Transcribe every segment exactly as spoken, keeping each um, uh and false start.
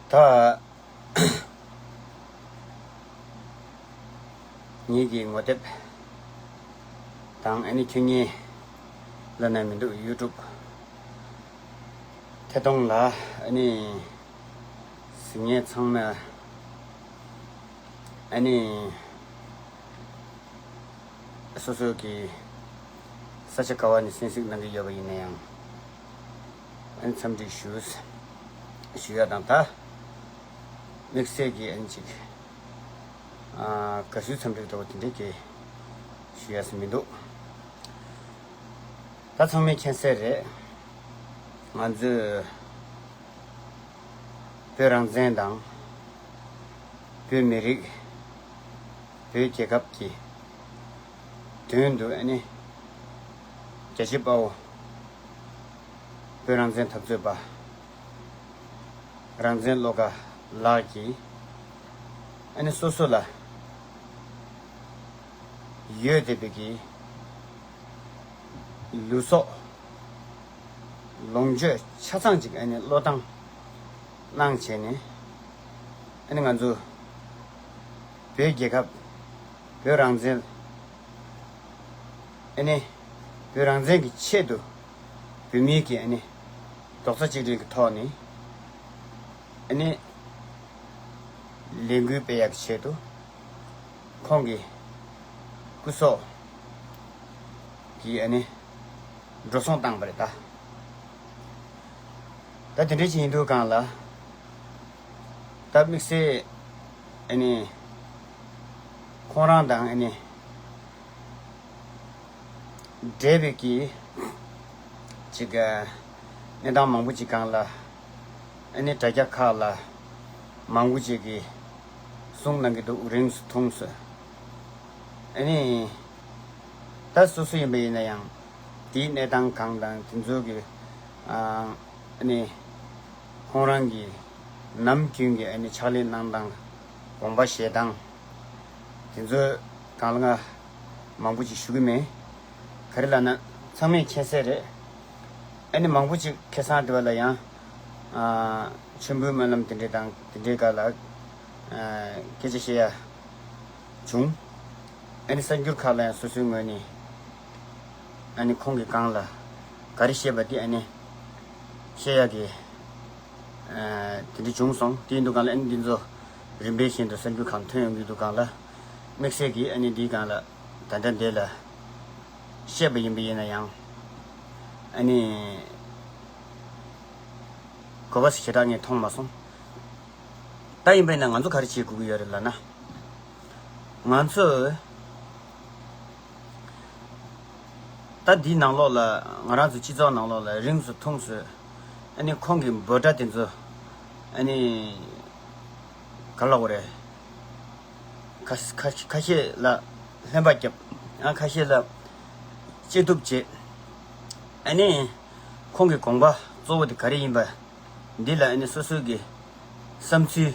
ད། ངེད་ཀྱི་ངོ་དེབ་དང་ཨ་ནི་ཁྱོད་ཉིད་ལ་ན་མི་འདུག་ཡུ་ཊུབ་ཐད་གཏོང་ལ་ཨ་ནི་གཟིགས་མཁན་ཚང་མ་ཨ་ནི་སོ་སོ་གི་ས་ཆ་ག་བ་ནས་གསན་གཟིགས་གནང་གི་ཡོད་པ་ཡིན་ན་ཡང་ཨ་ནི་འཚམས་འདྲི་ཞུ་ཞུ་ཡ་དང་ད་དམིགས་བསལ་གྱི་ཨ་ནི་ཅིག་ཨ། དགའ་བསུའི་འཚམས་འདྲི་འདྲ་བོ་དེ་འདྲས་ཀྱི་ཞུ་ཡ་ཟིན་མི་འདུག་ད་ཚང་མས་མཁྱེན་གསལ་རེད། ང་ཚོས་བོད་རང་བཙན་དང་བོད་མི་རིགས་བོད་རྒྱལ་ཁབ་ཀྱི་དོན་དུ་ཨ་ནི་རྒྱལ་གཅེས་དཔའ་བོ་བོད་རང་བཙན་འཐབ་རྩོད་པ། རང་བཙན་བློ་དགའ་ལགས་ཀྱིས་ཨ་ནི་སོ་སོ་ལ་ཡོད་བསྡད་པའི་གི་ལུས་སྲོག་ལོངས་སྤྱོད་ཆ་ཚང་ཅིག་ཨ་ནི་བློས་བཏང་གནང་བྱས་ནས་ཨ་ནི་ང་ཚོ་བོད་རྒྱལ་ཁབ་བོད་རང་བཙན་ཨ་ནི་བོད་རང་བཙན་གྱི་ཆེད་དུ་བོད་མིའི་གི་ཨ་ནི་རྡོག་རྩ་གཅིག་སྒྲིལ་གྱི་ཐོག་ནས་ཨ་ནི་ལས་འགུལ་སྤེལ་ཡག་གི་ཆེད་དུ་ཁོང་གི་སྐུ་སྲོག་གི་ཨ་ནི་འགྲོ་སོང་བཏང་པ་རེད་ད། ད་དེ་འདྲ་ཅིག་ཡིན་དུས་སྒང་ལ་ད་དམིགས་བསལ་ཨ་ནི་ཁོང་རང་དང་ཨ་ནི་འབྲེལ་བའི་གི་ཅིག་གནས་སྟངས་མང་པོ་ཅིག་སྒང་ལ་ཨ་ནི་དྲ་རྒྱ་ཁག་ལ་མང་པོ་ཅིག་གིས་གསུང་གནང་གི་འདུག་རིང་སུ་ཐུང་སུ་ཨ་ནི། ད་སོ་སོ་ཡིན་པ་ཡིན་ན་ཡང་དེའི་གནས་སྟངས་གང་དང་དེ་ཚོ་གི་ཨ་ནི་ཁོང་རང་གི་ནམ་རྒྱུན་གྱི་ཨ་ནི་ཕྱག་ལས་གནང་སྟངས་དགོངས་པ་བཞེས་སྟངས་དེ་ཚོའི་སྒང་ལ་ང་མང་པོ་ཅིག་ཞུ་གི་མེད། ག་རེ་ལབ་ན་ཚང་མས་མཁྱེན་གསལ་རེད། ཨ་ནི་མང་པོ་ཅིག་ཁ་སང་དེ་བ་ལ་ཡང་ཨ་མཆོད་འབུལ་སྨོན་ལམ་དེ་འདྲས་དང་དེ་འདྲས་སྒང་ལ་ཨ་སྐད་ཆ་བཤད་ཡ་བྱུང་། ཨ་ནི་གསར་འགྱུར་ཁག་ལ་ཡང་སོ་སོའི་ངོས་ནས་ཨ་ནི་ཁོང་གི་སྒང་ལ་ག་རེ་བཤད་པ་དེ་ཨ་ནི་བཤད་ཡག་གི་ཨ་དེ་འདྲ་བྱུང་སོང་། དེ་ཡིན་དུས་སྒང་ལ་ཨ་ནི་འདི་ཚོ་རིམ་པས་བཞིན་དུ་གསར་འགྱུར་ཁག་ཐོན་ཡོང་གི་འདུག་སྒང་ལ་དམིགས་བསལ་གྱིས་ཨ་ནི་འདིའི་སྒང་ལ་ད་ལྟ་འདི་ལ་བཤད་པ་ཡིན་པ་ཡིན་ན་ཡང་ཨ་ནི་གོ་སྐབས་ཞེ་དྲག་ངས་མཐོང་མ་སོང་། ད་ཡིན་པས་ན་ང་ཚོ་ག་རེ་བྱེད་དགོས་ཀྱི་ཡོད་རེད་ལབ་ན། ང་ཚོས་ད་འདིའི་ནང་ལོགས་ལ་ང་རང་ཚོ་སྤྱི་ཚོགས་ནང་ལོགས་ལ་རིང་སུ་ཐུང་སུ་ཨ་ནི་ཁོང་གི་འབོད་སྒྲ་དེ་ཚོ་ཨ་ནི་ག་ལབ་དགོས་རེད། ཁ་ཁ་ཁ་ཤས་ལ་ལྷན་པ་རྒྱབ། ཡང་ཁ་ཤས་ལ་བཅད་གཏུབ་བྱེད། ཨ་ནི་ཁོང་གི་དགོངས་པ་གཙོ་བོ་དེ་ག་རེ་ཡིན་པ་འདི་ལ་ཨ་ནི་སོ་སོའི་གི་བསམ་ཚུལ་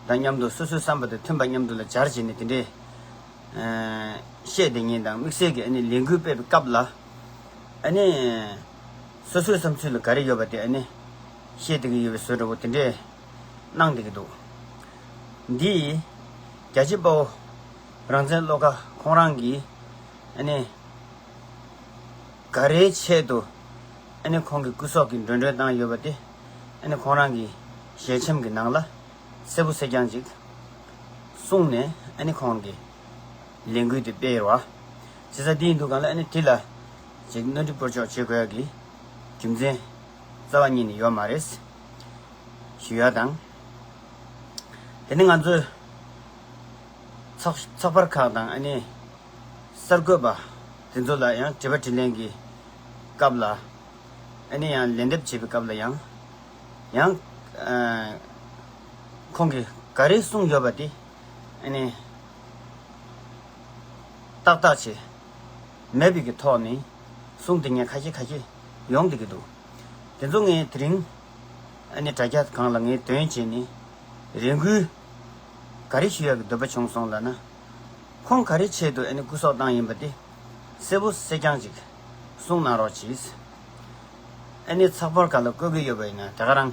དང་མཉམ་དུ་སོ་སོའི་བསམ་པ་དང་མཐུན་པ་མཉམ་དུ་ལ་སྦྱར་བྱས་ནས་དེ་འདྲའི་ཨ་བཤད་བསྡད་མཁན་དང་དམིགས་བསལ་གྱི་ཨ་ནི་ལས་འགུལ་སྤེལ་བའི་སྐབས་ལ་ཨ་ནི་སོ་སོའི་བསམ་ཚུལ་ལ་ག་རེ་ཡོད་པ་དེ་ཨ་ནི་བཤད་བསྡད་ཀྱི་ཡོད་པའི་བཟོ་འདྲ་བོ་དེ་འདྲས་གནང་བསྡད་ཀྱི་འདུག་འདི་རྒྱལ་གཅེས་དཔའ་བོ་རང་བཙན་བློ་དགའ་ཁོང་རང་གིས་ཨ་ནི་ག་རེའི་ཆེད་དུ་ཨ་ནི་ཁོང་གི་སྐུ་སྲོག་གི་འགྲོ་གྲོན་བཏང་ཡོད་པ་དེ་ཨ་ནི་ཁོང་རང་གི་ཞལ་ཆེམས་ཀྱི་ནང་ལ་གསལ་པོ་གསལ་རྐྱང་ཅིག་གསུངས་ནས་ཨ་ནི་ཁོང་གི་ལས་འགུལ་དེ་སྤེལ་ཡོད་པ། བྱས་ཙང་འདི་ཡིན་དུས་སྒང་ལ་ཨ་ནི་དེ་ལ་ཅིག་གནོན་འགྲིག་སྤོར་གཅོག་བྱེད་དགོས་ཡ་གི་རྒྱུ་མཚན་རྩ་བ་ཉིད་ནས་ཡོད་མ་རེད་ཞུ་ཡ་དང་། དེ་ནི་ང་ཚོའི་ཚགས་ཚགས་པར་ཁག་དང་ཨ་ནི་གསར་འགོད་པ་དེ་ཚོ་ལ་ཡང་དྲི་བ་དྲིས་ལན་གྱི་ སྐབས་ལ་ཨ་ནི་ཡང་ལན་འདེབས་བྱེད་པའི་སྐབས་ལ་ཡང་ཡང་ཨ་ཁོང་གིས་ག་རེ་གསུངས་ཡོད་པ་དེ་ཨ་ནི་ཏག་ཏག་བྱས་མེད་པའི་གི་ཐོག་ནས་གསུངས་བསྡད་མཁན་ཁ་ཤས་ཁ་ཤས་ཡོང་བསྡད་ཀྱི་འདུག་དེ་ཚོ་ངས་དེ་རིང་ཨ་ནི་དྲ་རྒྱ་སྒང་ལ་ངས་འདོན་བྱས་ནས་རེ་སྐུལ་ག་རེ་ཞུ་ཡག་གི་འདོད་པ་བྱུང་སོང་ལབ་ན། ཁོང་ག་རེ་ཆེད་དུ་ཨ་ནི་སྐུ་སྲོག་བཏང་ཡིན་པ་དེ་གསལ་པོ་གསལ་རྐྱང་ཅིག་གསུངས་གནང་རོགས་གྱིས། ཨ་ནི་ཚགས་པར་སྒང་ལ་བཀོད་ཀྱི་ཡོད་པ་ཡིན་ན་དེ་ག་རང་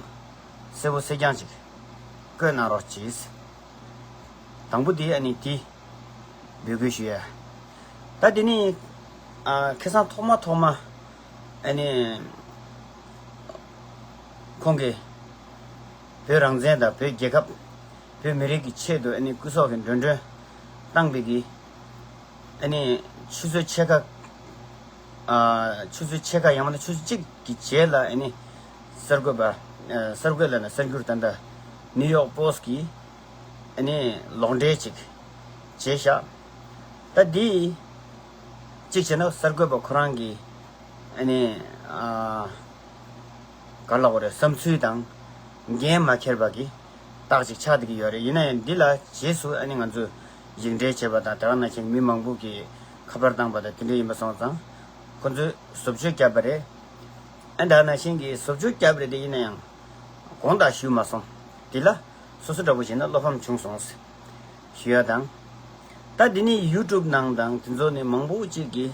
གསལ་པོ་གསལ་རྐྱང་ཅིག་བཀོད་གནང་རོགས་གྱིས། དང་པོ་དེ་ཨ་ནི་དེ་འབོད་སྐུལ་ཞུ་ཡ། ད་དེ་ནི་ཨ་ཁ་སང་ཐོག་མ་ཐོག་མ་ཨ་ནི་ཁོང་གིས་བོད་རང་བཙན་དང་བོད་རྒྱལ་ཁབ་བོད་མི་རིགས་ཀྱི་ཆེད་དུ་ཨ་ནི་སྐུ་སྲོག་གི་མགྲོན་སྒྲོན་བཏང་པའི་གི་ཨ་ནི་ཆུ་ཚོད་ཕྱེད་ཀ་ཨ་ཆུ་ཚོད་ཕྱེད་ཀ་ཡང་མིན་ན་ཆུ་ཚོད་གཅིག་གི་རྗེས་ལ་ཨ་ནི་གསར་འགོད་པ་ཨ་གསར་འགོད་ལབ་ན་གསར་འགྱུར་ད་ལྟ་ནིའུ་ཡོག་པོ་སི་གིས་ཨ་ནི་ལོག་འགྲེལ་ཅིག་བྱས་ཤག་ད་འདི་གཅིག་བྱས་ན་གསར་འགོད་པ་ཁོ་རང་གི་ཨ་ནི་ཨ་ག་ལབ་དགོས་རེད། བསམ་ཚུལ་དང་འགན་མ་འཁྱེར་བ་གི་རྟགས་ཅིག་ཆགས་བསྡད་ཀྱི་ཡོད་རེད། ཡིན་ན་ཡང་འདི་ལ་རྗེས་སུ་ཨ་ནི་ང་ཚོས་ཡིག་འབྲེལ་བྱས་པ་དང་དེ་ག་ནང་བཞིན་མི་མང་པོ་གིས་ཁ་པར་བཏང་པ་དང་དེ་འདྲ་ཡིན་པ་སོང་ཙང་ཁོ་ཚོས་བཟོ་བཅོས་བརྒྱབ་པ་རེད། ཨ་དེ་ག་ནང་བཞིན་གྱི་བཟོ་བཅོས་བརྒྱབ་པ་རེད། དེ་ཡིན་ན་ཡང་དགོངས་དག་ཞུས་མ་སོང་། འདི་ལ་སོ་སོ་འདྲ་པོ་བྱས་ན་བློ་ཕམ་བྱུང་སོང་ཞུ་ཡ་དང་། ད་འདི་ནི་ཡུ་ཊུབ་ནང་དང་དེ་ཚོ་ནི་མང་པོ་ཅིག་གིས་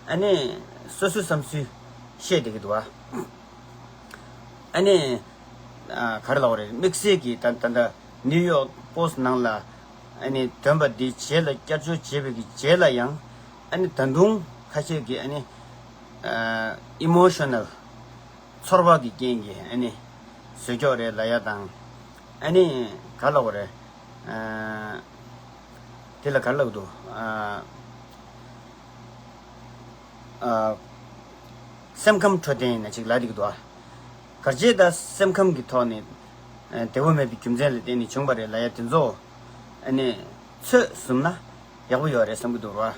ཨ་ནི་སོ་སོའི་བསམ་ཚུལ་བཤད་བསྡད་ཀྱི་འདུག་ཨ། ཨ་ནི་ཨ་ག་རེ་ལབ་དགོས་རེད། དམིགས་བསལ་གྱིས་ད་ད་ལྟ་ནིའུ་ཡོག་པོ་སི་ནང་ལ་ཨ་ནི་འདོན་པ་འདི་རྗེས་ལ་བསྐྱར་བཅོས་བྱས་པའི་གི་རྗེས་ལ་ཡང་ཨ་ནི་ད་དུང་ཁ་ཤས་ཀྱིས་ཨ་ནི་ཨ་ཨི་མོ་ཤོ་ནལ་ཚོར་བ་གི་རྐྱེན་གྱིས་ཨ་ནི་བཟོས་ཀྱོག་རེད་ལབ་ཡ་དང་། ཨ་ནི་ག་ལབ་དགོས་རེད། ཨ་དེ་ལ་ག་རེ་ལབ་ཀྱི་འདུག་ཨ་ཨ་སེམས་ཁམས་འཕྲོད་བསྟེན་ཡིན་ན་ཅིག་ལབ་བསྡད་ཀྱི་འདུག་ཨ། གལ་སྲིད་ད་སེམས་ཁམས་ཀྱི་ཐོག་ནས་ཨ་བདེ་པོ་མེད་པའི་རྒྱུ་མཚན་ལ་བརྟེན་ནས་བྱུང་བ་རེད་ལབ་ཡ་དེ་ཚོ་ཨ་ནི་ཚོད་བཟུང་ན་ཡག་པོ་ཡོད་རེད་བསམ་གྱི་འདུག་ར།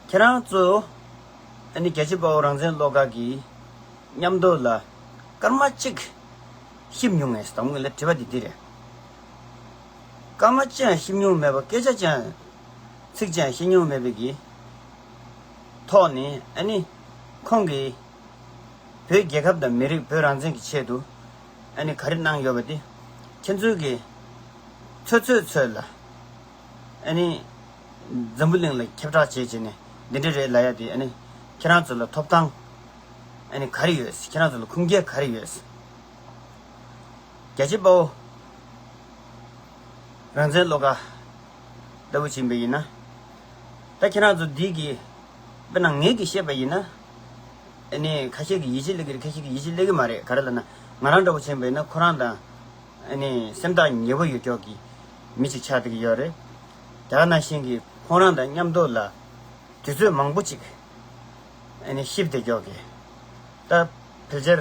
ཁྱེད་རང་ཚོ་ཨ་ནི་རྒྱལ་གཅེས་དཔའ་བོ་རང་བཙན་བློ་དགའ་གི་མཉམ་དུ་ལ་སྐར་མ་གཅིག་གཤིབ་མྱོང་ངས་དང་པོ་ལ་དྲི་བ་འདི་འདི་རེད། སྐར་མ་གཅིག་ཡང་གཤིབ་མྱོང་མེད་པ། སྐད་ཆ་ཅང་ཚིག་ཅང་བཤད་མྱོང་མེད་པའི་གི་ཐོག་ནས་ཨ་ནི་ཁོང་གིས་བོད་རྒྱལ་ཁབ་དང་མི་རིགས་བོད་རང་བཙན་གྱི་ཆེད་དུ་ཨ་ནི་ག་རེ་གནང་ཡོད་པ་དེ་ཁྱེད་ཚོས་གི་ཚོད་ཚོད་ཚོད་ལ་ཨ་ནི་འཛམ་བུ་གླིང་ལ་ཁྱབ་བསྒྲགས་བྱས་བྱས་ནས་འདི་འདྲ་རེད་ལབ་ཡ་དེ་ཨ་ནི་ཁྱེད་རང་ཚོ་ལ་ཐོབ་ཐང་ཨ་ནི་ག་རེ་ཡོད། ཁྱེད་རང་ཚོ་ལ་ཁུངས་སྐྱེལ་ག་རེ་ཡོད། རྒྱལ་གཅེས་དཔའ་བོ་རང་བཙན་བློ་དགའ་ལྟ་བུ་ཕྱིན་པ་ཡིན་ན། ད་ཁྱེད་རང་ཚོ་འདི་གི་དཔེར་ན་ངེད་ཀྱིས་བཤད་པ་ཡིན་ན། ཨ་ནི་ཁ་ཤས་ཀྱིས་ཡིད་ཆེས་སླེབས་ཀྱི་རེད། ཁ་ཤས་ཀྱིས་ཡིད་ཆེས་སླེབས་ཀྱི་མ་རེད། ག་རེ་ལབ་ན་ང་རང་འདྲ་བོ་ཕྱིན་པ་ཡིན་ན་ཁོ་རང་དང་ཨ་ནི་སེམས་ཐག་ཉེ་པོ་ཡོད་ཀྱོག་གི་མི་ཅིག་ཆགས་བསྡད་ཀྱི་ཡོད་རེད། དེ་ག་ནང་བཞིན་གྱི་ཁོང་རང་དང་མཉམ་དུ་ལ་དུས་ཚོད་མང་པོ་ཅིག་ཨ་ནི་གཤིབ་བསྡད་ཀྱོག་གི། ད་ཕལ་ཆེར་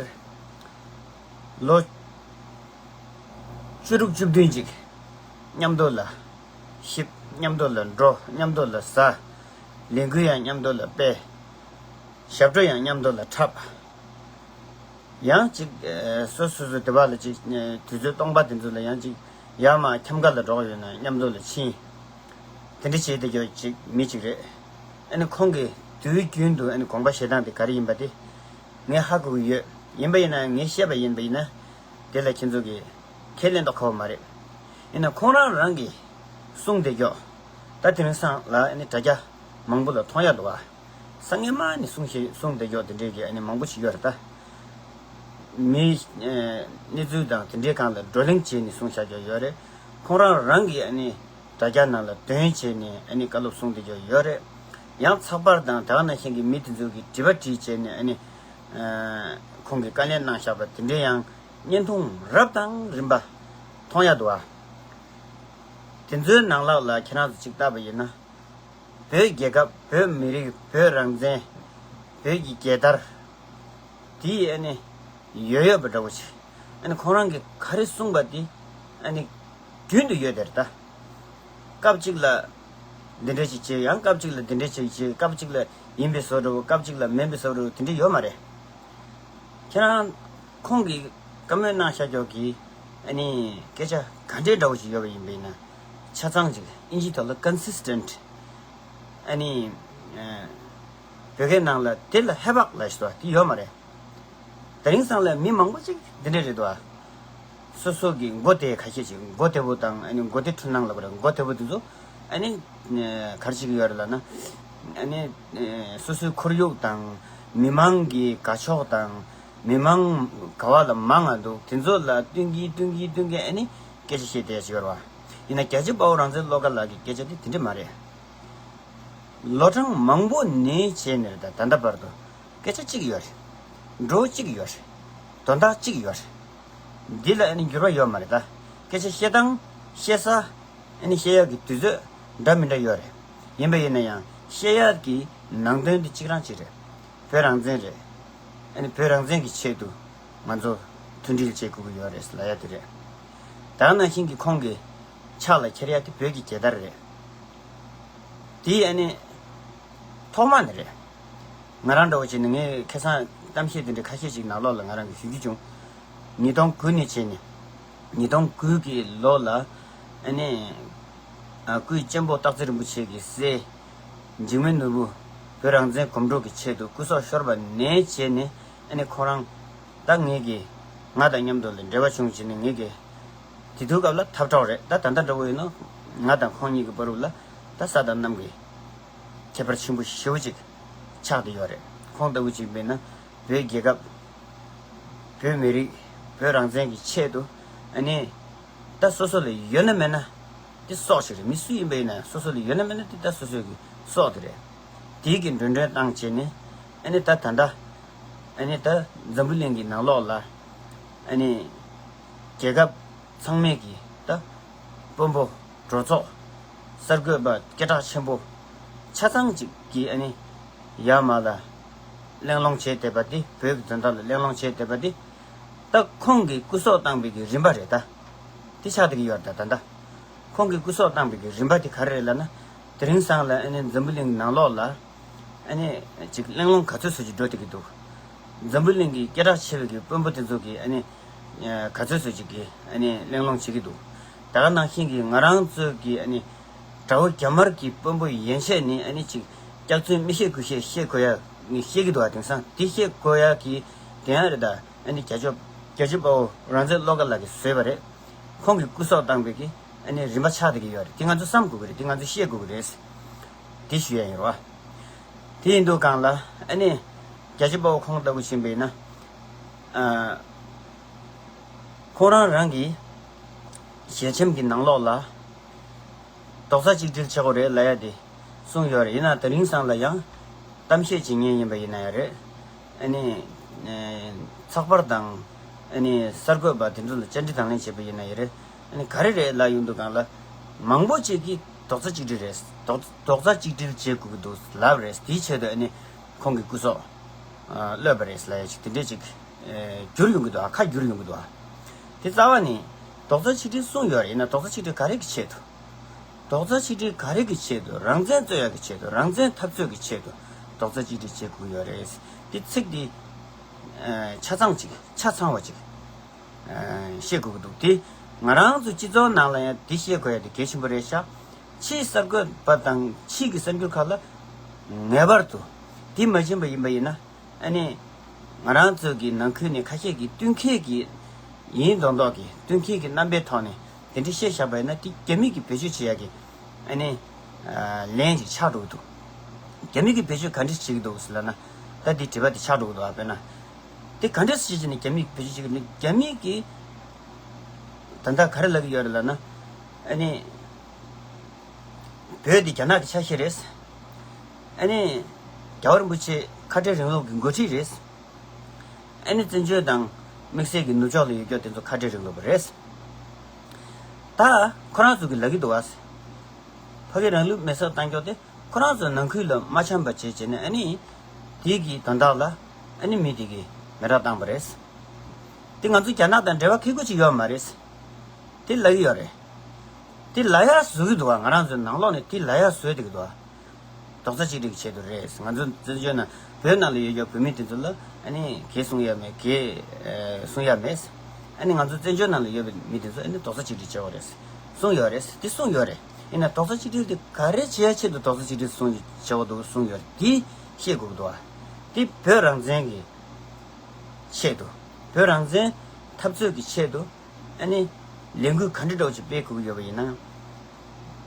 ལོ་བཅུ་དྲུག་བཅུ་བདུན་ཅིག་མཉམ་དུ་ལ་གཤིབ། མཉམ་དུ་ལ་འགྲོ། མཉམ་དུ་ལ་ཟ། ལས་འགུལ་ཡང་མཉམ་དུ་ལ་སྤེལ། ཞབས་བྲོ་ཡང་མཉམ་དུ་ལ་འཁྲབ། ཡང་ཅིག་ཨ་སོ་སོ་སོ་སྡེ་བ་ལ་ཅིག་ཨ་དུས་ཚོད་སྟོང་པ་དེ་ཚོ་ལ་ཡང་ཅིག་ཡར་མར་འཁྱམ་ག་ལ་འགྲོ་གི་ཡོད་ན་མཉམ་དུ་ལ་ཕྱིན། དེ་འདྲ་བྱེད་བསྡད་ཀྱོག་ཅིག་མི་ཅིག་རེད། ཨ་ནི་ཁོང་གིས་དུས་རྒྱུན་དུ་ཨ་ནི་དགོངས་པ་བཞེས་སྟངས་དེ་ག་རེ་ཡིན་པ་དེ་ངས་ཧ་གོ་གི་ཡོད། ཡིན་པ་ཡིན་ན་ངས་བཤད་པ་ཡིན་པ་ཡིན་ན་དེ་ལ་ཁྱེད་ཚོ་གིས་ཁས་ལེན་མདོག་ཁ་པོ་མ་རེད། ཡིན་ན་ཁོང་རང་རང་གིས་གསུངས་བསྡད་ཀྱོག་ད་དེ་རིང་སང་ལ་ཨ་ནི་དྲ་རྒྱ་མང་པོ་ལ་མཐོང་ཡ་འདུག་ཨ། སང་ཉིན་མ་ནི་གསུང་བཤད་གསུང་བསྡད་ཀྱོག་དེ་འདྲས་ཀྱི་ཨ་ནི་མང་པོ་ཞིག་ཡོད་རེད་ད། མི་ཨ་གནས་ཚུལ་དང་དེ་འདྲའི་སྒང་ལ་བགྲོ་གླེང་བྱས་ནས་གསུང་བཞག་ཀྱོག་ཡོད་རེད། ཁོང་རང་རང་གིས་ཨ་ནི་དྲ་རྒྱ་ནང་ལ་འདོན་བྱས་ནས་ཨ་ནི་བཀའ་སློབ་གསུང་བསྡད་ཀྱོག་ཡོད་རེད། ཡང་ཚགས་པར་དང་དེ་ག་ནང་བཞིན་གྱི་མི་དེ་ཚོ་གིས་དྲི་བ་དྲིས་བྱས་ནས་ཨ་ནི་ཨ་ཁོང་གིས་བཀའ་ལན་གནང་བཞག་པ་དེ་འདྲའི་ཡང་བརྙན་ཐུང་རབ་དང་རིམ་པ་མཐོང་ཡ་འདུག་ཨ། དེ་ཚོའི་ནང་ལོགས་ལ་ཁྱེད་རང་ཚོ་ཅིག་བལྟས་པ་ཡིན་ན། བོད་རྒྱལ་ཁབ། བོད་མི་རིགས། བོད་རང་བཙན། བོད་ཀྱི་རྒྱལ་དར་དེ་ཨ་ནི་ཡོད་ཡོད་པ་འདྲ་བོ་ཅིག་ཨ་ནི་ཁོང་རང་གིས་ག་རེ་གསུངས་པ་དེ་ཨ་ནི་རྒྱུན་དུ་ཡོད་དེ་རེད་ད། སྐབས་གཅིག་ལ་ འདི་འདྲ་ཞིག་བྱེད། ཡང་སྐབས་གཅིག་ལ་འདི་འདྲ་ཞིག་བྱེད། སྐབས་གཅིག་ལ་ཡིན་པའི་བཟོ་འདྲ་བོ། སྐབས་གཅིག་ལ་མིན་པའི་བཟོ་འདྲ་བོ། དེ་འདྲ་ཡོད་མ་རེད། ཁྱེད་རང་ཁོང་གིས་བཀའ་མོལ་གནང་བཞག་ཀྱོག་གི་ཨ་ནི་སྐད་ཆ་ག་འདྲའི་འདྲ་བོ་ཞིག་ཡོད་པ་ཡིན་པ་ཡིན་ན། ཆ་ཚང་ཅིག་ཨིན་ཇིའི་ཐོག་ལ་consistent། ཨ་ནི་ཨ་བོད་སྐད་ནང་ལ་དེ་ལ་ཧེ་བག་ལབ་ཞིག་འདུག་པ། དེ་ཡོད་མ་རེད། དེ་རིང་སང་ལ་མི་མང་པོ་ཅིག་འདི་འདྲ་རེད་འདུག་པ། སོ་སོ་གི་མགོ་དེ་ཁ་ཤས་ཅིག་མགོ་དེ་བོ་དང་། ཨ་ནི་མགོ་དེ་འཁྲུལ་སྣང་ལབ་པ་རེད། མགོ་དེ་བོ་དེ་ཚོ་ཨ་ནི་ག་རེ་བྱེད་ཀྱི་ཡོད་རེད་ལབ་ན། ཨ་ནི་སོ་སོའི་ཁོར་ཡུག་དང་། མི་མང་གི་དགའ་ཕྱོགས་དང་། མི་མང་ག་བ་ལ་མང་ང་འདུག་དེ་ཚོ་ལ་བསྟུན་གྱིན་བསྟུན་གྱིན་བསྟུན་གྱིན་ཨ་ནི་སྐད་ཆ་བཤད་བསྡད་ཡ་ཅིག་ཡོད་རེད་པ། ཡིན་ན་རྒྱལ་གཅེས་དཔའ་བོ་རང་བཙན་བློ་དགའ་ལགས་ཀྱི་སྐད་ཆ་དེ་དེ་འདྲ་མ་རེད། ལོ་གྲངས་མང་པོ་ནས་བྱས་ནས་རེད། ད་ད་ལྟ་བར་དུ་སྐད་ཆ་གཅིག་ཡོད་རེད། འགྲོ་གཅིག་ཡོད་རེད། དོན་དག་གཅིག་ཡོད་རེད། འདི་ལ་ཨ་ནི་འགྱུར་བ་ཡོད་མ་རེད། ད་སྐད་ཆ་བཤད་སྟངས། བཤད་ས། ཨ་ནི་བཤད་ཡག་གི་དུས་ཚོད་འདྲ་མི་འདྲ་ཡོད་རེད། ཡིན་པ་ཡིན་ན་ཡང་བཤད་ཡག་གི་ནང་དོན་དེ་གཅིག་རང་གཅིག་རེད། བོད་རང་བཙན་རེད། ཨ་ནི་བོད་རང་བཙན་གྱི་ཆེད་དུ་ང་ཚོ་མཐུན་སྒྲིལ་བྱེད་དགོས་ཀྱི་ཡོད་རེད་ལབ་ཡ་དེ་རེད། ད་ནང་བཞིན་གྱི་ཁོང་གི་ཕྱག་ལ་འཁྱེར་ཡ་དེ་བོད་ཀྱི་རྒྱལ་དར་རེད། དེ་ཨ་ནི་ཐོག་མ་ནས་རེད། ང་རང་འདྲ་བོ་བྱས་ན། ངས་ཁ་སང་གཏམ་བཤད་དེ་འདྲ་ཁ་ཤས་ཅིག་ནང་ལོགས་ལ་ང་རང་གིས་ཞུ་རྒྱུ་བྱུང་། ཉིས་སྟོང་དགུ་ནས་བྱས་ནས། ཉིས་སྟོང་དགུ་གི་ལོ་ལ་ཨ་ནི་ཨ་སྐུའི་གཅེན་པོ་སྟག་འཚེར་རིན་པོ་ཆེ་གི་སྲས་འཇིགས་མེད་ནོར་བུ་བོད་རང་བཙན་གོམ་བགྲོད་ཀྱི་ཆེད་དུ་སྐུ་སྲོག་ཤོར་བ་ནས་བྱས་ནས། ཨ་ནི་ཁོ་རང་ད་ངེད་ཀྱི་ང་དང་མཉམ་དུ་ལ་འབྲེལ་བ་བྱུང་བྱས་ནས། ངེད་ཀྱི་དེ་དུས་སྐབས་ལ་འཐབ་གྲོགས་རེད། ད་ད་ལྟ་འདྲ་བོ་ཡིན་ན་ང་དང་ཁོང་གཉིས་ཀྱི་བར་དུ་ལ་ད་ས་དང་གནམ་གྱི་ཁྱད་པར་ཆེན་པོ་ཞེ་པོ་ཅིག་ཆགས་བསྡད་ཡོད་རེད། ཁོང་ལྟ་བུ་ཅིག་མེད་ན། བོད་རྒྱལ་ཁབ། བོད་མི་རིགས། བོད་རང་བཙན་གྱི་ཆེད་དུ་ཨ་ནི་ད་སོ་སོ་ལ་ཡོད་ན་མེད་ན་དེ་སྲོག་ཞིག་རེད། མི་སུ་ཡིན་པ་ཡིན་ན་སོ་སོ་ལ་ཡོད་ན་མེད་ན་དེ་ད་སོ་སོ་གི་སྲོག་དེ་རེད། དེའི་གི་འགྲོ་གྲོན་བཏང་བྱས་ནས། ཨ་ནི་ད་ད་ལྟ་ཨ་ནི་ད་འཛམ་བུ་གླིང་གི་ནང་ལོགས་ལ་ཨ་ནི་རྒྱལ་ཁབ་ཚང་མས་ཀྱི་ད་དཔོན་པོ། གྲོས་ཚོགས། གསར་འགོད་པ་སྐད་གྲགས་ཆེན་པོ་ཆ་ཚང་ཅིག་གིས་ཨ་ནི་ཡར་མར་ལ་གླེང་སློང་བྱས་བསྡད་པ་དེ། བོད་ཀྱི་དོན་དག་ལ་གླེང་སློང་བྱས་བསྡད་པ་དེ། ད་ཁོང་གིས་སྐུ་སྲོག་བཏང་བའི་གི་རིམ་པ་རེད། ད་དེ་ཆགས་བསྡད་ཀྱི་ཡོད་རེད། ད་ད་ད་ཁོང་གིས་སྐུ་སྲོག་བཏང་བའི་གི་རིམ་པ་དེ་ག་རེ་རེད་ལབ་ན། དེ་རིང་སང་ལ་ཨ་ནི་འཛམ་བུ་གླིང་ནང་ལོགས་ལ་ཨ་ནི་ཅིག་གླེང་སློང་ག་ཚོད་ཙམ་ཅིག་འགྲོ་བསྡད་ཀྱི་འདུག་འཛམ་བུ་གླིང་གི་སྐད་གྲགས་ཆེ་བའི་གི་དཔོན་པོ་དེ་ཚོ་གིས་ཨ་ནི་ག་ཚོད་ཙམ་ཅིག་གིས་ཨ་ནི་གླེང་སློང་བྱེད་ཀྱི་འདུག་ད་ག་ནང་བཞིན་གྱི་ང་རང་ཚོའི་གི་ཨ་ནི་དགྲ་བོ་རྒྱ་དམར་གྱི་དཔོན་པོ་ཡན་ཆད་ནི་ཨ་ནི་ཅིག་སྐྱག་རྫུན་མི་བཤད་དགུ་བཤད་བཤད་དགོས་ཡ་ནི་བཤད་ཀྱི་འདུག་པ། དེང་སང་དེ་བཤད་དགོས་ཡ་གི་དེ་ཡང་རེད། ད་ཨ་ནི་རྒྱལ་སྐྱོབ་རྒྱལ་གཅེས་དཔའ་བོ་རང་བཙན་བློ་དགའ་ལགས་ཀྱིས་བཟོས་པ་རེད། ཁོང་གིས་སྐུ་སྲོག་བཏང་བའི་གི་ཨ་ནི་རིམ་པ་ཆགས་བསྡད་ཀྱི་ཡོད་རེད། དེ་ང་ཚོ་བསམ་དགོས་ཀྱི་རེད། དེ་ང་ཚོ་ཤེས་དགོས་ཀྱི་རེད། དེ་ཞུ་ཡ་ཡིན་རོ། དེ་ཡིན་དུས་སྒང་ལ་ཨ་ནི་རྒྱལ་གཅེས་དཔའ་བོ་ཁོང་ལྟ་བུ་ཕྱིན་པ་ཡིན་ན། ཨ་ཁོང་རང་རང་གི་ཞལ་ཆེམས་ཀྱི་ནང་ལོགས་ལ་རྡོག་རྩ་གཅིག་སྒྲིལ་བྱེད་དགོས་རེད་ལབ་ཡ་དེ་གསུངས་ཡོད་རེད། ཡིན་ན་དེ་རིང་སང་ལ་ཡང་གཏམ་བཤད་བྱེད་མཁན་ཡིན་པ་ཡིན་ན་ཡང་རེད། ཨ་ནི་ཨེ་ཚགས་པར་དང་ཨ་ནི་གསར་འགོད་པ་དེ་ཚོ་ལ་བཅར་འདྲི་དང་ལེན་བྱས་པ་ཡིན་ན་ཡང་རེད། ཨ་ནི་ག་རེ་རེད་ལབ་ཡོང་དུས་སྒང་ལ། མང་པོ་ཅིག་གིས་རྡོག་རྩ་གཅིག་སྒྲིལ་རེད། རྡོག་རྡོག་རྩ་གཅིག་སྒྲིལ་བྱེད་དགོས་ཀྱི་འདུག་ལབ་རེད། དེའི་ཆེད་དུ་ཨ་ནི་ཁོང་གི་སྐུ་སྲོག་ཨ་གློད་པ་རེད་ལབ་ཡ་ཅིག་དེ་འདྲས་ཅིག་ཨེ་བསྒྱུར་ཡོང་གི་འདུག་ཨ་ཁ་བསྒྱུར་ཡོང་གི་འདུག་ཨ་དེ་རྩ་བ་ནས་རྡོག་རྩ་གཅིག་སྒྲིལ་གསུངས་ཡོད་རེད། ཡིན་ན་རྡོག་རྩ་གཅིག་སྒྲིལ་ག་རེ་གི་ཆེད་དུ། རྡོག་རྩ་གཅིག་སྒྲིལ་ག་རེ་གི་ཆེད་དུ། རང་བཙན་རྩོད་ཡག་གི་ཆེད་དུ། རང་བཙན་འཐབ་རྩོད་ཀྱི་ཆེད་དུ་རྡོག་རྩ་གཅིག་སྒྲིལ་བྱེད་དགོས་ཡོད་རེད། དེ་ཚིག་འདི་ཨ་ཆ་ཚང་ཅིག་ཆ་ཚང་བ་ཅིག་ཨ་བཤད་དགོས་ཀྱི་འདུག་དེ་ང་རང་ཚོ་སྤྱི་ཚོགས་ནང་ལ་ཡང་དེ་བཤད་དགོས་ཡ་དེ་གལ་ཆེན་པོ་རེད་ཤག་ཕྱིའི་གསར་འགོད་པ་དང་ཕྱིའི་གི་གསར་འགྱུར་ཁག་ལ་ངེས་པར་དུ་དེ་མ་ཕྱིན་པ་ཡིན་པ་ཡིན་ན། ཨ་ནི་ང་རང་ཚོ་གི་ནང་ཁུལ་ནས་ཁ་ཤས་ཀྱིས་བསྟུན་མཁས་ཀྱི་ཡིན་མདོག་མདོག་གི། བསྟུན་མཁས་ཀྱི་རྣམ་པའི་ཐོག་ནས་དེ་འདྲ་བཤད་བཞག་པ་ཡིན་ན། དེ་རྒྱ་མི་གིས་བེད་སྤྱོད་བྱེད་ཡག་གི་ཨ་ནི་ཨ་ལན་ཅིག་ཆགས་འགྲོ་གི་འདུག་རྒྱ་མི་གིས་བེད་སྤྱོད་ག་འདྲ་བྱེད་ཀྱི་འདུག་ཟེར་ལབ་ན། ད་དེ་དྲི་བ་དེ་ཆགས་འགྲོ་གི་འདུག་ཨ་དཔེར་ན་དེ་ག་འདྲ་བྱེད་བྱས་ནས་རྒྱ་མི་གིས་བེད་སྤྱོད་བྱེད་ཀྱི་འདུག་རྒྱ་མི་གིས་ད་ལྟ་ག་རེ་ལབ་ཀྱི་ཡོད་རེད་ལབ་ན། ཨ་ནི་བོད་འདི་རྒྱ་ནག་གི་ཆ་ཤས་རེད། ཨ་ནི་རྒྱལ་བ་རིན་པོ་ཆེ་ཁ་བྲལ་རིང་ལུགས་ཀྱི་འགོ་ཁྲིད་རེད། ཨ་ནི་བཙན་བྱོལ་དང་དམིགས་བསལ་གྱི་ནུབ་ཕྱོགས་ལ་ཡོད་རྒྱུ་དེ་ཚོ་ཁ་བྲལ་རིང་ལུགས་པ་རེད། ད་ཁོ་རང་ཚོ་གིས་ལབ་ཀྱི་འདུག་བ། ཕ་གི་རང་ལུགས་མེ་སྲེག་བཏང་རྒྱུ་དེ་ཁོ་རང་ཚོ་ནང་ཁུལ་ལ་མ་འཆམ་པ་བྱས་བྱས་ནས། ཨ་ནི་དེ་གི་དོན་དག་ལ་ཨ་ནི་མི་དེ་གིས་མེ་སྲེག་བཏང་པ་རེད། དེ་ང་ཚོ་རྒྱ་ནག་དང་འབྲེལ་བ་ཁེ་གུ་ཅིག་ཡོད་མ་རེད། དེ་ལབ་ཀྱི་ཡོད་རེད། དེ་ལབ་ཡག་བཟོ་གི་འདུག་བ། ང་རང་ཚོའི་ནང་ལོགས་ནས་དེ་ལབ་ཡག་བཟོས་བསྡད་ཀྱི་འདུག་བ། རྡོག་རྩ་གཅིག་སྒྲིལ་གྱི་ཆེད་དུ་རེད། ང་ཚོ་བཙན་བྱོལ་ནང་བོད་ནང་ལ་ཡོད་ཡོད་བོད་མི་དེ་ཚོ་ལ་ཨ་ནི་གེ་གསུང་ཡ་མེད། གེ་ཨ་གསུང་ཡ་མེད། ཨ་ནི་ང་ཚོ་བཙན་བྱོལ་ནང་ལ་ཡོད་པའི་མི་དེ་ཚོ་ཨ་ནི་རྡོག་རྩ་གཅིག་སྒྲིལ་བྱེད་དགོས་རེད་གསུང་ཡོད་རེད། དེ་གསུང་ཡོད་རེད། ཡིན་ན་རྡོག་རྩ་གཅིག་སྒྲིལ་དེ་ག་རེ་བྱེད་ཡ་ཆེད་དུ་རྡོག་རྩ་གཅིག་སྒྲིལ་གསུང་བྱེད་དགོས་འདུག་གསུང་ཡོད་རེད། དེ་ཤེས་དགོས་ཀྱི་འདུག་བ། དེ་བོད་རང་བཙན་གྱི་ཆེད་དུ། བོད་རང་བཙན་འཐབ་རྩོད་ཀྱི་ཆེད་དུ་ཨ་ནི་ལས་འགུལ་ག་འདྲ་འདྲ་བོ་ཅིག་སྤེལ་དགོས་ཀྱི་ཡོད་པ་ཡིན་ན་ཡང་།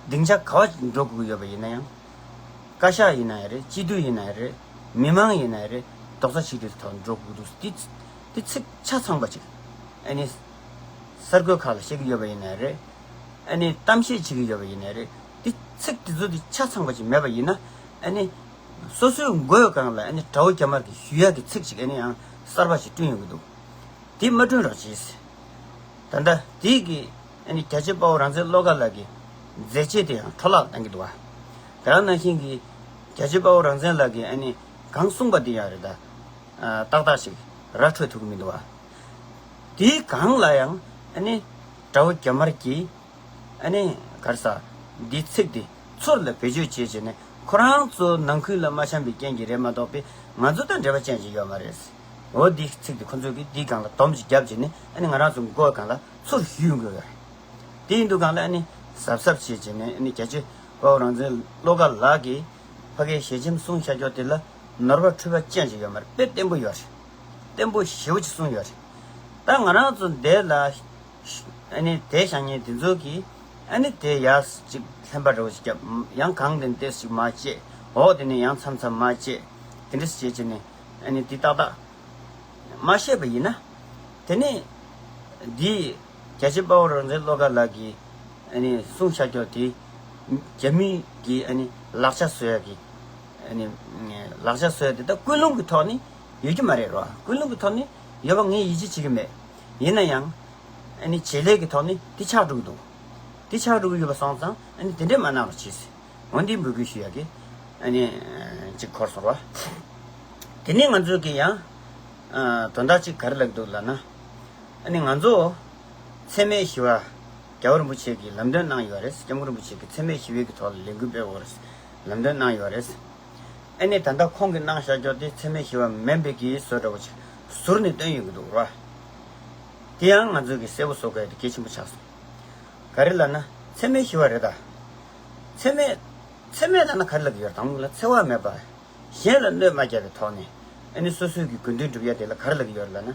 སྡིངས་ཆ་ག་བ་འགྲོ་དགོས་ཀྱི་ཡོད་པ་ཡིན་ན་ཡང་། བཀའ་ཤག་ཡིན་ན་ཡང་རེད། སྤྱི་འཐུས་ཡིན་ན་ཡང་རེད། མི་མང་ཡིན་ན་ཡང་རེད། རྡོག་རྩ་གཅིག་སྒྲིལ་ཐོག་འགྲོ་དགོས་འདུག་དེ་དེ་ཚིག་ཆ་ཚང་པ་ཅིག་ཨ་ནི་གསར་འགོད་ཁག་ལ་བཤད་ཀྱི་ཡོད་པ་ཡིན་ན་ཡང་རེད། ཨ་ནི་གཏམ་བཤད་བྱེད་ཀྱི་ཡོད་པ་ཡིན་ན་ཡང་རེད། དེ་ཚིག་དེ་ཚོ་དེ་ཆ་ཚང་པ་ཅིག་མེད་པ་ཡིན་ན་ཨ་ནི་སོ་སོའི་མགོའི་སྒང་ལ་ཨ་ནི་དགྲ་བོ་རྒྱ་དམར་གྱི་ཞུ་ཡག་གི་ཚིག་ཅིག་ཨ་ནི་ཡང་གསར་པ་ཞིག་བསྐྲུན་ཡོང་གི་འདུག་དེ་མ་བསྐྲུན་རོགས་གྱིས། ད་ལྟ་དེ་གི་ཨ་ནི་རྒྱལ་གཅེས་དཔའ་བོ་རང་བཙན་བློ་དགའ་ལགས་ཀྱི་མཛད་རྗེས་དེ་ཡང་འཕྲོ་བརླག་བཏང་གི་འདུག་བ། དེ་ནང་བཞིན་གྱི་རྒྱལ་གཅེས་དཔའ་བོ་རང་བཙན་ལགས་ཀྱིས་ཨ་ནི་གང་གསུངས་པ་དེ་ཡང་རེད་ད། ཏག་ཏག་ཞིག་ར་འཕྲོད་ཐུབ་ཀྱི་མི་འདུག་བ། དེའི་སྒང་ལ་ཡང་ཨ་ནི་དགྲ་བོ་རྒྱ་དམར་གྱིས་ཨ་ནི་ག་རེ་ཟ། འདི་ཚིག་འདི་ཚུར་ལ་བེད་སྤྱོད་བྱེད་བྱས་ནས་ཁོ་རང་ཚོ་ནང་ཁུལ་ལ་མ་འཆམ་པའི་རྐྱེན་གྱིས་རེད་མ་གཏོགས་པའི་ང་ཚོ་དང་འབྲེལ་བ་ཅན་ཞིག་ཡོད་མ་རེད། འོ་འདི་ཚིག་འདི་ཁོ་ཚོས་ཀྱིས་འདིའི་སྒང་ལ་སྡོམ་ཅིག་བརྒྱབ་བྱས་ནས་ཨ་ནི་ང་རང་ཚོ་མགོའི་སྒང་ལ་ཚུར་གཞུས་ཡོང་གི་ཡོད་རེད། དེ་ཡིན་དུས་སྒང་ལ་ཨ་ནི་གཟབ་གཟབ་བྱེད་བྱས་ནས་ཨ་ནི་རྒྱལ་གཅེས་དཔའ་བོ་རང་བཙན་བློ་དགའ་ལགས་ཀྱིས་ཕ་གིའི་ཞལ་ཆེམས་གསུངས་བཞག་ཀྱོག་དེ་ལ་ནོར་བ་འཁྲུལ་པ་ཅན་ཞིག་ཡོད་མ་རེད། དཔེ་བརྟན་པོ་ཡོད་རེད། བརྟན་པོ་ཞེ་པོ་ཅིག་གསུངས་ཡོད་རེད། ད་ང་རང་ཚོ་འདས་ལ་ཨ་ནི་དེ་བཞག་མཁན་དེ་ཚོ་གིས་ཨ་ནི་དེ་ཡར་ཅིག་ལྷན་པ་འདྲ་བོ་ཞིག་བརྒྱབ། ཡང་གང་དེ་ནས་ཏོག་ཙམ་མར་བཅད། འོག་དེ་ནས་ཡང་མཚམས་མཚམས་མར་བཅད། དེ་འདྲ་ཞིག་བྱས་བྱས་ནས་ཨ་ནི་དེ་ཏག་ཏག་མ་བཤད་པ་ཡིན་ན། དེ་ནས་འདི་རྒྱལ་གཅེས་དཔའ་བོ་རང་བཙན་བློ་དགའ་ལགས་ཀྱིས་ཨ་ནི་གསུངས་བཞག་ཀྱོག་དེ་རྒྱ་མི་གིས་ཨ་ནི་ལག་ཆ་བཟོ་ཡག་གི་ཨ་ནི་ལག་ཆ་བཟོ་ཡག་དེ་ད་ཀུན་སློང་གི་ཐོག་ནས་ཡོད་ཀྱི་མ་རེད་རོ། ཀུན་སློང་གི་ཐོག་ནས་ཡོད་པ་ངས་ཡིད་ཆེས་བྱེད་ཀྱི་མེད། ཡིན་ན་ཡང་ཨ་ནི་བྱེད་ལས་ཀྱི་ཐོག་ནས་དེ་ཆགས་འགྲོ་གི་འདུག་དེ་ཆགས་འགྲོ་གི་ཡོད་པ་སོང་ཙང་ཨ་ནི་དེ་འདྲས་མ་གནང་རོགས་གྱིས། འོན་ཏེ་འབོད་སྐུལ་ཞུ་ཡག་གི་ཨ་ནི་ཅིག་འཁོར་སོང་རོ། དེ་ནས་ང་ཚོས་ཀྱི་ཡང་དོན་དག་ཅིག་ག་རེ་ལབ་འདུག་ལབ་ན། ཨ་ནི་ང་ཚོ་འཚེ་མེད་ཞི་བ་རྒྱལ་བ་རིན་པོ་ཆེ་གིས་ལམ་སྟོན་གནང་ཡོད་རེད། སྐྱབས་མགོན་རིན་པོ་ཆེ་གིས་འཚེ་མེད་ཞི་བའི་གི་ཐོག་ལ་ལས་འགུལ་སྤེལ་དགོས་རེད། ལམ་སྟོན་གནང་ཡོད་རེད། ཨ་ནི་ད་ལྟ་ཁོང་གིས་གནང་བཞག་ཀྱོག་དེ་འཚེ་མེད་ཞི་བ་མིན་པའི་གི་བཟོ་འདྲ་བོ་ཅིག་ཟུར་ནས་སྟོན་ཡོང་གི་འདུག་ར། དེ་ཡང་ང་ཚོས་གི་གསལ་པོ་བཟོ་དགོས་དེ་གལ་ཆེན་པོ་ཆགས་སོང་། ག་རེ་ལབ་ན་འཚེ་མེད་ཞི་བ་རེད་ད། འཚེ་མེད། འཚེ་མེད་ལབ་ན་ག་རེ་ལབ་ཀྱི་ཡོད་རེད། དང་པོ་ལ་འཚེ་བ་མེད་པ། གཞན་ལ་གནོད་མ་བསྐྱལ་བའི་ཐོག་ནས་ཨ་ནི་སོ་སོའི་གི་དགོས་འདུན་སྒྲུབ་ཡ་དེ་ལ་ག་རེ་ལབ་ཀྱི་ཡོད་རེད་ལབ་ན།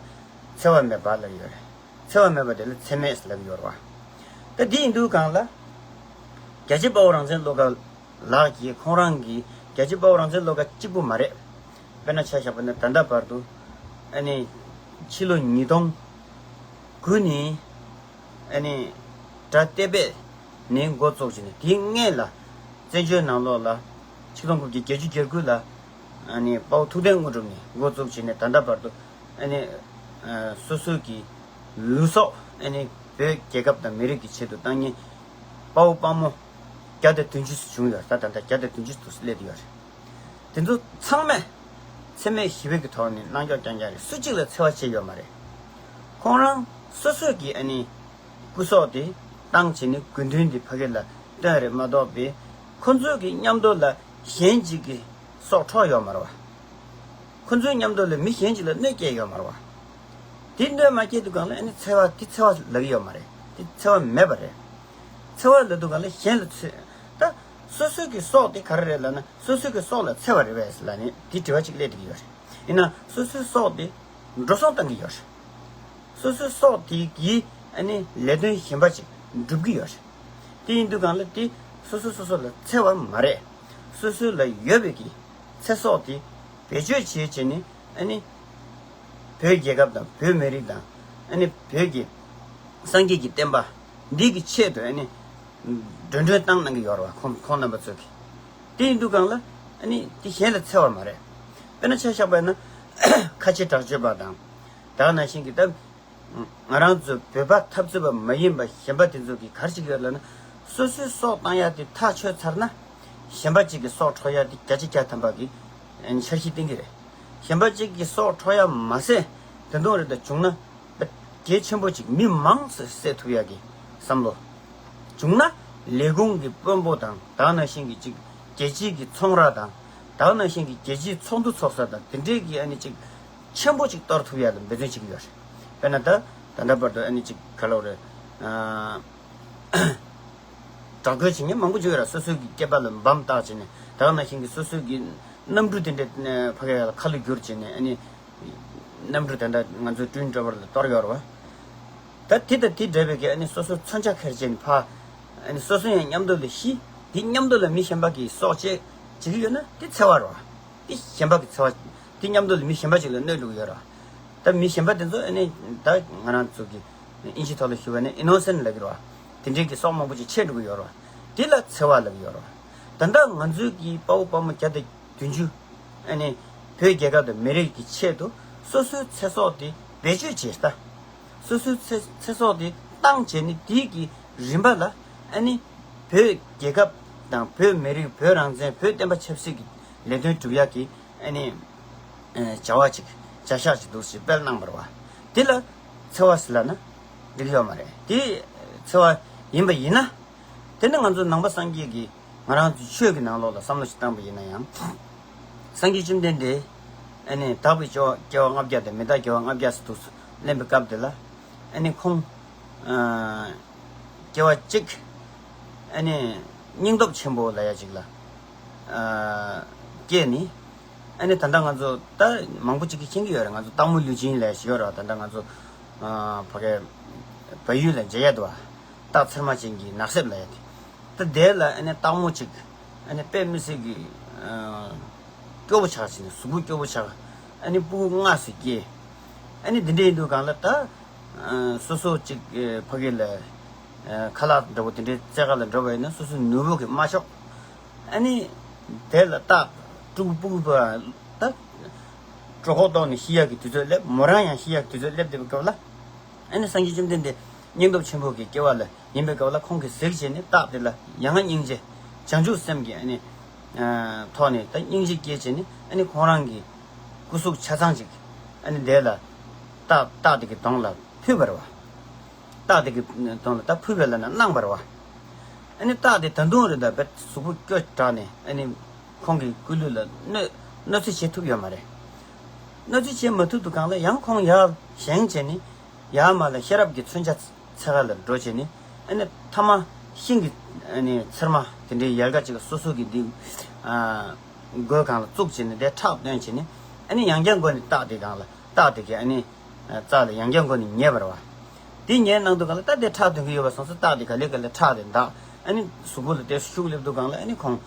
འཚེ་བ་མེད་པ་ལབ་ཀྱི་ཡོད་རེད། འཚེ་བ་མེད་པ་དེ་ལ་འཚེ་མེད་ལབ་ཀྱི་ཡོད་རེད་བ། ད་འདི་ཡིན་དུས་སྒང་ལ། རྒྱལ་གཅེས་དཔའ་བོ་རང་བཙན་བློ་དགའ་ལགས་ཀྱིས་ཁོང་རང་གི་རྒྱལ་གཅེས་དཔའ་བོ་རང་བཙན་བློ་དགའ་གཅིག་པུ་མ་རེད། དཔེར་ན་ཆ་བཞག་པ་ན་ད་ལྟ་བར་དུ་ཨ་ནི་ཕྱི་ལོ་ཉིས་སྟོང་དགུ་ནས་ཨ་ནི་དགྲ་བལྟས་པས་ནས་འགོ་བཙུགས་བྱས་ནས་དེའི་སྔས་ལ་བཙན་བྱོལ་ནང་ལོགས་ལ་ཆིག་སྟོང་དགུ་བརྒྱ་བརྒྱད་ཅུ་གྱ་དགུ་ལ་ཨ་ནི་དཔའ་བོ་ཐུབ་བསྟན་དངོས་གྲུབ་ནས་འགོ་བཙུགས་བྱས་ནས་ད་ལྟ་བར་དུ་ཨ་ནི་སོ་སོའི་གི་ལུས་སྲོག་ཨ་ནི་བོད་རྒྱལ་ཁབ་དང་མི་རིགས་ཀྱི་ཆེད་དུ་བཏང་མཁན་དཔའ་བོ་དཔའ་མོ་བརྒྱ་དང་བདུན་ཅུ་ཙམ་བྱུང་ཡོད་རེད། ད་ད་ལྟ་བརྒྱ་དང་བདུན་ཅུ་ཙམ་སླེབས་ཡོད་རེད། དེ་ཚོ་ཚང་མས་འཚེ་མེད་ཞི་བའི་གི་ཐོག་ནས་གནང་སྐྱོང་རྐྱང་རྐྱང་རེད། སུ་གཅིག་ལ་འཚེ་བ་བྱས་ཡོད་མ་རེད། ཁོང་རང་སོ་སོས་ཀྱི་ཨ་ནི་སྐུ་སྲོག་དེ་བཏང་བྱས་ནས་དགོས་འདུན་དེ་ཕ་གི་ལ་བཏོན་རེད་མ་གཏོགས་པའི་ཁོ་ཚོའི་གི་མཉམ་དུ་ལ་གཞན་གཅིག་གི་སྲོག་འཕྲོག་ཡོད་མ་རེད་བ། ཁོ་ཚོའི་མཉམ་དུ་ལ་མི་གཞན་གཅིག་ལ་གནོད་སྐྱེལ་ཡོད་མ་རེད་བ། དེ་གནོད་མ་སྐྱེལ་དུས་སྒང་ལ་ཨ་ནི་འཚེ་བ་དེ་འཚེ་བ་ལབ་ཀྱི་ཡོད་མ་རེད། དེ་འཚེ་བ་མེད་པ་རེད། འཚེ་བ་ལབ་དུས་སྒང་ལ་གཞན་ལ་འཚེ། ད་སོ་སོའི་གི་སྲོག་དེ་ག་རེ་རེད་ལབ་ན་སོ་སོའི་གི་སྲོག་ལ་འཚེ་བ་རེད་པས་ལབ་ནས་དེ་དྲི་བ་གཅིག་སླེབས་བསྡད་ཀྱི་ཡོད་རེད། ཡིན་ན་སོ་སོའི་སྲོག་དེ་འགྲོ་སོང་བཏང་གི་ཡོད་རེད། སོ་སོའི་སྲོག་དེ་གིས་ཨ་ནི་ལས་དོན་གཞན་པ་ཅིག་སྒྲུབ་ཀྱི་ཡོད་རེད། དེ་ཡིན་དུས་སྒང་ལ་དེ་སོ་སོ་སོ་སོ་ལ་འཚེ་བ་མ་རེད། སོ་སོ་ལ་ཡོད་པའི་གི་ཚེ་སྲོག་དེ་བེད་སྤྱོད་བྱེད་བྱས་ནས་ཨ་ནི་བོད་རྒྱལ་ཁབ་དང་བོད་མི་རིགས་དང་ཨ་ནི་བོད་ཀྱི་སངས་རྒྱས་ཀྱི་བསྟན་པ་འདི་གི་ཆེད་དུ་ཨ་ནི་མགྲོན་འགྲོན་བཏང་གནང་གི་ཡོད་རེད་བ། ཁོང་ཁོང་རྣམ་པ་ཚོ་གིས། དེ་ཡིན་དུས་སྒང་ལ་ཨ་ནི་དེ་གཞན་ལ་འཚེ་བ་མ་རེད། དཔེར་ན་ཆ་བཞག་པ་ཡིན་ན་ཁ་ཆེ་དྲག་སྤྱོད་པ་དང་། ད་ག་ནང་བཞིན་གྱི་ད་ང་རང་ཚོ་བོད་པ་འཐབ་རྩོད་པ་མ་ཡིན་པ་གཞན་པ་དེ་ཚོ་གིས་ག་རེ་བྱེད་ཀྱི་ཡོད་ལབ་ན། སོ་སོའི་སྲོག་བཏང་ཡ་དེ་ཐག་ཆོད་ཚར་ན། གཞན་པ་གཅིག་གི་སྲོག་འཕྲོག་ཡ་དེ་བརྒྱ་ཆ་བརྒྱ་ཐམ་པ་གི་འཆར་གཞི་བཏིང་གི་རེད། གཞན་པ་གཅིག་གི་སྲོག་འཕྲོག་ཡ་མ་ཟད་དེ་དུང་རེ་ད་བྱུང་ན་གལ་ཆེན་པོ་ཅིག་མི་མང་ཙམ་བསད་ཐུབ་ཡ་གི་བསམ་བློ་བྱུང་ན། ལས་ཁུངས་ཀྱི་དཔོན་པོ་དང་ད་ག་ནང་བཞིན་གྱི་ཅིག་རྒྱལ་སྤྱིའི་གི་ཚོང་ར་དང་ད་ག་ནང་བཞིན་གྱི་རྒྱལ་སྤྱིའི་ཚོགས་འདུ་ཚོགས་ས་དང་དེ་འདྲའི་གི་ཨ་ནི་ཅིག་ཆེན་པོ་ཅིག་གཏོར་ཐུབ་ཡ་ལ་འབད་བརྩོན་བྱེད་ཀྱི་ཡོད་རེད། དཔེར་ན་ད་ད་ལྟ་བར་དུ་ཨ་ནི་ཅིག་ག་ལབ་རེད། ཨ། དྲག་རྒོལ་བྱེད་མཁན་མང་པོ་ཅིག་ཡོད་ར། སོ་སོའི་གི་སྐེད་པ་ལ་འབམ་བཏགས་བྱས་ནས་ད་ག་ནང་བཞིན་གྱི་སོ་སོའི་གི་གནམ་གྲུ་དེ་འདྲ་ཕ་གི་ལ་ཁ་ལོ་བསྒྱུར་བྱས་ནས་ཨ་ནི་གནམ་གྲུ་དེ་འདྲ་ང་ཚོའི་ཀྲུན་ཀྲོ་བར་ལ་གཏོར་ཡོད་ར་བ། ད་དེ་དང་དེ་འདྲ་བའི་གི་ཨ་ནི་སོ་སོ་མཚོན་ཆ་ཁྱེར་བྱས་ནས་ཕ་ཨ་ནི་སོ་སོ་ཡང་མཉམ་དུ་ལ་ཤི། དེ་མཉམ་དུ་ལ་མི་གཞན་པ་གི་སྲོག་བཅད་བྱེད་ཀྱི་ཡོད་ན་དེ་འཚེ་བ་ར་བ། དེ་གཞན་པ་གི་འཚེ་བ། དེ་མཉམ་དུ་ལ་མི་གཞན་པ་ཅིག་ལ་གནོད་འགྲོ་གི་ཡོད་ར། ད་མི་གཞན་པ་དེ་ཚོ་ཨ་ནི་ད་ང་རང་ཚོ་གི་ཨིན་ཇི་ཐོག་ལ་ཞུ་བ་ནི་ཨི་ནོ་སེན་ལབ་ཀྱི་རེད་བ། དེ་འདྲའི་གི་སྲོག་མང་པོ་ཅིག་ཆད་འགྲོ་གི་ཡོད་རེད་བ། དེ་ལ་འཚེ་བ་ལབ་ཀྱི་ཡོད་རེད་བ། ད་ལྟ་ང་ཚོའི་གི་དཔའ་བོ་དཔའ་མོ་བརྒྱ་དང་བདུན་ཅུ་ཨ་ནི་བོད་རྒྱལ་ཁབ་དང་མི་རིགས་ཀྱི་ཆེད་དུ་སོ་སོའི་ཚེ་སྲོག་དེ་བེད་སྤྱོད་བྱས་ད། སོ་སོའི་ཚེ་ཚེ་སྲོག་དེ་བཏང་བྱས་ནས་དེའི་གི་རིམ་པ་ལ་ཨ་ནི་བོད་རྒྱལ་ཁབ་དང་བོད་མི་རིགས་བོད་རང་བཙན་བོད་བསྟན་པ་ཆབ་སྲིད་ཀྱི་ལས་དོན་སྒྲུབ་ཡག་གི་ཨ་ནི། ཨ། བྱ་བ་ཅིག་བྱ་གཞག་ཅིག་འདུག་ཅེས་སྤེལ་གནང་བ་རེད་བ། དེ་ལ་འཚེ་བ་ཟེར་ལབ་ན་འགྲིག་ཡོད་མ་རེད། དེ་འཚེ་བ་ཡིན་པ་ཡིན་ན། དེ་ནི་ང་ཚོ་ནང་པ་སངས་རྒྱས་ཀྱི་ང་རང་ཚོའི་ཆོས་ཀྱི་ནང་ལོགས་ལ་བསམ་བློ་ཞིག་བཏང་པ་ཡིན་ན་ཡང་། སངས་རྒྱས་བཅོམ་ལྡན་འདས་ཨ་ནི་དག་པའི་སྐྱེ་བ་སྐྱེ་བ་ལྔ་བརྒྱ་དང་མི་རྟག་སྐྱེ་བ་ལྔ་བརྒྱ་ཟེར་འདུག་ལེན་པའི་སྐབས་དེ་ལ་ཨ་ནི་ཁོང་ཨ། སྐྱེ་བ་གཅིག་ཨ་ནི་སྙིང་སྟོབས་ཆེན་པོ་ལབ་ཡ་ཅིག་ལ་ཨ། སྐྱེས་ནི། ཨ་ནི་ད་ལྟ་ང་ཚོ་ད་མང་པོ་ཅིག་གིས་མཁྱེན་གྱི་ཡོད་རེད། ང་ཚོ་སྟག་མོ་ལུས་སྦྱིན་ལབ་ཡ་ཞིག་ཡོད་རེད། ད་ལྟ་ང་ཚོ་ཨ། ཕ་གའི་བལ་ཡུལ་ལ་མཇལ་ཡ་འདུག་བ། སྟག་ཚེར་མ་ཅན་གྱི་ནགས་གསེབ་ལབ་ཡ་དེ། ད་དེ་ལ་ཨ་ནི་སྟག་མོ་ཅིག་ཨ་ནི་དཔེ་མི་སྲིད་ཀྱི་ཨ། སྐྱོ་པོ་ཆགས་ཕྱིན་ནས་གཟུགས་པོ་སྐྱོ་པོ་ཆགས། ཨ་ནི་སྤུ་གུ་ལྔ་ཙམ་སྐྱེས། ཨ་ནི་འདི་འདྲ་ཡིན་དུས་སྒང་ལ་ད་ཨ། སོ་སོ་ཅིག་ཨ། ཕ་གི་ལ་ཨ། ཁ་ལག་འདྲ་པོ་དེ་འདྲའི་རྩེ་ག་ལ་འགྲོ་བ་ཡིན་ན་སོ་སོའི་ནུ་བོ་གིས་མ་ཆོག་ཨ་ནི་དེ་ལ་སྟག་ཕྲུ་གུ་སྤུ་གུ་པ་ད་གྲོད་ཁོག་ལྟོགས་ནས་ཤི་ཡག་གི་དུས་ཚོད་སླེབས། མོ་རང་ཡང་ཤི་ཡག་གི་དུས་ཚོད་སླེབས་བསྡད་པའི་སྐབས་ལ། ཨ་ནི་སངས་རྒྱས་བཅོམ་ལྡན་འདས་སྙིང་སྟོབས་ཆེན་པོ་གི་སྐྱེ་བ་ལ་ཡིན་པའི་སྐབས་ལ་ཁོང་གིས་གཟིགས་བྱས་ནས་སྟག་དེ་ལ་ཡ་ང་སྙིང་རྗེ་བྱང་ཆུབ་སེམས་ཀྱི་ཨ་ནི་ཨ། ཐོག་ནས་ད་སྙིང་རྗེ་སྐྱེས་བྱས་ནས་ཨ་ནི་ཁོང་རང་གི་སྐུ་གཟུགས་ཆ་ཚང་ཅིག་ཨ་ནི་དེ་ལ་སྟག་སྟག་དེ་གི་གདོང་ལ་ཕུལ་བ་རེད་བ། སྟག་དེ་གི་གདོང་ལ་ད་ཕུལ་བ་ལབ་ན་གནང་བ་རེད་བ། ཨ་ནི་སྟག་དེ་ད་དུང་རེད་ད་བེད་གཟུགས་པོ་སྐྱོ་དྲགས་ནས་ཨ་ནི་ཁོང་གི་སྐུ་ལུས་ལ་གནོད་གནོད་འཚེ་བྱེད་ཐུབ་ཡོད་མ་རེད། གནོད་འཚེ་བྱེད་མ་ཐུབ་དུས་སྒང་ལ་ཡང་ཁོང་ཡར་བཞེངས་བྱས་ནས་ཡར་མར་ལ་ཤེས་རབ་ཀྱི་མཚོན་ཆ་འཚོལ་ག་ལ་འགྲོ་བྱས་ནས་ཨ་ནི་མཐའ་མ་ཤིང་གི་ཨ་ནི་ཚེར་མ་དེ་འདྲའི་ཡལ་ག་ཅིག་ལ་སོ་སོ་གི་འདི་ཨ། མགོའི་སྒང་ལ་བཙུགས་བྱས་ནས་དེ་ཁྲག་བཏོན་བྱས་ནས་ཨ་ནི་ཡང་བསྐྱར་མགོ་ནས་སྟག་དེ་སྒང་ལ་སྟག་དེ་གི་ཨ་ནི་རྩ་ལ་ཡང་བསྐྱར་མགོ་ནས་ཉལ་བ་རེད་བ། དེ་ཉལ་གནང་དུས་སྒང་ལ་ད་དེ་ཁྲག་འདོན་གི་ཡོད་པ་སོང་ཙང་སྟག་དེ་ག་ལེ་ག་ལེ་ཁྲག་དེ་འདག་ཨ་ནི་གཟུགས་པོ་ལ་དེ་ཤུགས་སླེབས་དུས་སྒང་ལ་ཨ་ནི་ཁོང་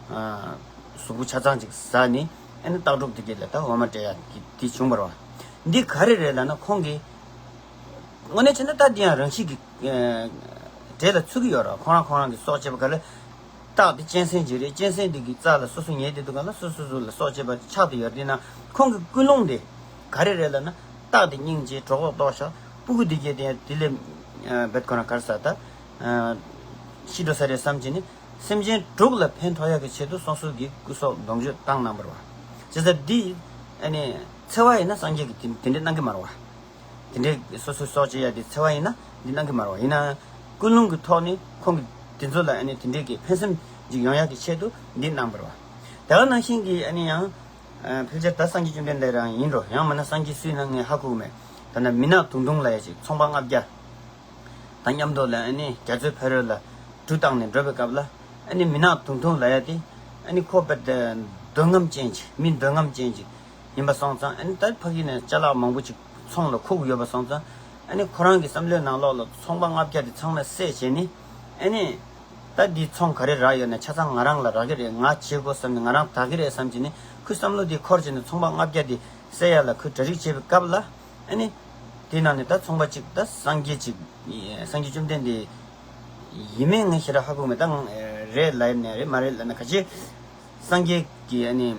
ཨ། གཟུགས་པོ་ཆ་ཚང་ཅིག་ཟ་ནས་ཨ་ནི་སྟག་ཕྲུག་དེ་གི་ལ་ད་འོ་མ་སྤྲད་ཡ་གི་དེ་བྱུང་བ་རེད་བ། འདི་ག་རེ་རེད་ལབ་ན་ཁོང་གིས་དངོས་གནས་བྱས་ན་ད་འདི་ཡང་རང་བཞིན་གྱི་ཨ། གྲས་ལ་ཚུད་ཀྱི་ཡོད་རེད། ཁོང་རང་ཁོང་རང་གི་སྲོག་བཅད་པ་ག་ལེ། སྟག་དེ་གཅན་གཟན་ཅིག་རེད། གཅན་གཟན་དེ་གི་རྩ་ལ་སོ་སོ་ཉལ་བསྡད་དུས་སྒང་ལ་སོ་སོ་སོ་ལ་སྲོག་བཅད་པ་ཆགས་བསྡད་ཡོད་རེད། དེས་ན་ཁོང་གི་ཀུན་སློང་དེ་ག་རེ་རེད་ལབ་ན་སྟག་དེ་སྙིང་རྗེ། གྲོད་ཁོག་ལྟོགས་ཤག་སྤུ་གུ་དེ་གས་དེ་དེ་ལས་ཨ། བེད་ཁོ་རང་ག་རེ་ཟ་ད་ཨ། ཤི་འགྲོ་ས་རེད་བསམ་བྱས་ནས་སེམས་ཅན་དྲུག་ལ་ཕན་ཐོགས་ཡག་གི་ཆེད་དུ་སོ་སོ་གི་སྐུ་སྲོག་གདོང་གཅོད་བཏང་གནང་བ་རེད་བ། བྱས་ཙང་འདི་ཨ་ནི་འཚེ་བ་ཡིན་ན་སངས་རྒྱས་ཀྱིས་དེ་དེ་འདྲས་གནང་གི་མ་རེད་བ། དེ་འདྲའི་སོ་སོའི་སྲོག་བཅད་ཡ་དེ་འཚེ་བ་ཡིན་ན་འདི་གནང་གི་མ་རེད་བ། ཡིན་ནའང་ཀུན་སློང་གི་ཐོག་ནས་ཁོང་གིས་དེ་ཚོ་ལ་ཨ་ནི་དེ་འདྲའི་གི་ཕན་སེམས་ཅིག་ཡོང་ཡག་གི་ཆེད་དུ་འདི་གནང་བ་རེད་བ། དེ་ག་ནང་བཞིན་གྱི་ཨ་ནི་ཡང་ཕལ་ཆེར་ད་སངས་རྒྱས་བཅོམ་ལྡན་འདས་རང་ཡིན་འགྲོ། ཡང་མིན་ན་སངས་རྒྱས་སུ་ཡིན་ན་ངས་ཧ་གོ་གི་མེད། ད་ནི་མི་ནག་དུང་དུང་ལབ་ཡ་ཅིག་ཚོང་པ་ལྔ་བརྒྱ་དང་མཉམ་དུ་ལ་ཨ་ནི་རྒྱ་མཚོའི་ཕ་རོལ་ལ་གྲུ་བཏང་ནས་འགྲོ་བའི་སྐབས་ལ་ཨ་ནི་མི་ནག་དུང་དུང་ལབ་ཡ་དེ་ཨ་ནི་ཁོ་དཔེ་འདོད་རྔམ་ཅན་ཅིག་མི་འདོད་རྔམ་ཅན་ཅིག་ཡིན་པ་སོང་ཙང་ཨ་ནི་ད་ཕ་གི་ནས་ཅ་ལག་མང་པོ་ཅིག་ཚོང་ལ་ཁུག་ཡོད་པ་སོང་ཙང་ཨ་ནི་ཁོ་རང་གི་བསམ་བློའི་ནང་ལོགས་ལ་ཚོང་པ་ལྔ་བརྒྱ་དེ་ཚང་མ་བསད་བྱས་ནས་ཨ་ནི་ད་འདི་ཚོང་ག་རེ་རག་ཡོད་ན་ཆ་ཚང་ང་རང་ལ་རག་གི་རེད། ང་བྱེད་དགོས་བསམ་ནས་ང་རང་དག་གི་རེད་བསམ་བྱས་ནས་ཁོའི་བསམ་བློ་དེ་འཁོར་བྱས་ནས་ཚོང་པ་ལྔ་བརྒྱ་དེ་བསད་ཡ་ལ་ཁོས་གྲ་སྒྲིག་བྱེད་པའི་སྐབས་ལ་ཨ་ནི་དེའི་ནང་ནས་ད་ཚོང་པ་གཅིག་ད་སངས་རྒྱས་གཅིག་སངས་རྒྱས་བཅོམ་ལྡན་འདས་ཡིན་མིན་ངས་ཞེ་དྲག་ཧ་གོ་མེད། ད་རེད་ལབ་ནས་རེད་མ་རེད་ལབ་ན་ག་ཅི། སངས་རྒྱས་ཀྱི་ཨ་ནི་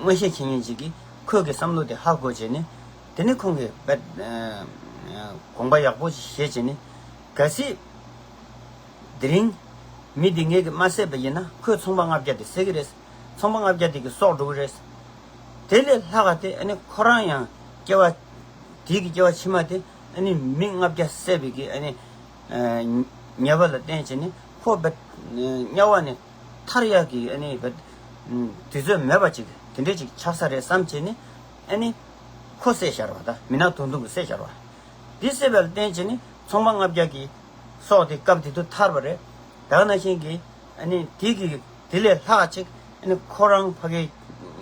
མངོན་ཤེས་མཁྱེན་མཁན་ཅིག་གིས་ཁོའི་གི་བསམ་བློ་དེ་ཧ་གོ་བྱས་ནས་དེ་ནས་ཁོང་གིས་དགོངས་པ་ཡག་པོ་ཞིག་བཞེས་བྱས་ནས་གལ་སྲིད་དེ་རིང་མི་འདི་ངས་གི་མ་བསད་པ་ཡིན་ན་ཁོས་ཚོང་པ་ལྔ་བརྒྱ་དེ་བསད་ཀྱི་རེད། ཚོང་པ་ལྔ་བརྒྱ་དེ་གི་སྲོག་འགྲོ་གི་རེད། དེ་ལས་ལྷག་ག་དེ་ཨ་ནི་ཁོ་རང་ཡང་སྐྱེ་བ་དེའི་གི་སྐྱེ་བ་ཕྱི་མ་དེ་ཨ་ནི་མི་ལྔ་བརྒྱ་བསད་པའི་གི་ཨ་ནི་ཉེས་པ་ལ་བརྟེན་བྱས་ནས་ ཁོ་བེད་དམྱལ་བ་ནས་ཐར་ཡག་གི་ཨ་ནི་བེད་དུས་ཚོད་མེད་པ་ཅིག་དེ་འདྲས་ཅིག་ཆགས་ས་རེད་བསམ་བྱས་ནས་ཨ་ནི་ཁོ་བསད་བཞག་པ། ད་མི་ནག་དུང་དུང་གིས་བསད་བཞག་པ། དེ་བསད་པ་ལ་བརྟེན་བྱས་ནས་ཚོང་པ་ལྔ་བརྒྱ་གི་སྲོག་དེ་སྐབས་དེ་དུས་ཐར་པ་རེད། ད་ག་ནང་བཞིན་གྱི་ཨ་ནི་དེ་གི་དེ་ལས་ལྷག་ཅིག་ཨ་ནི་ཁོ་རང་ཕ་གི་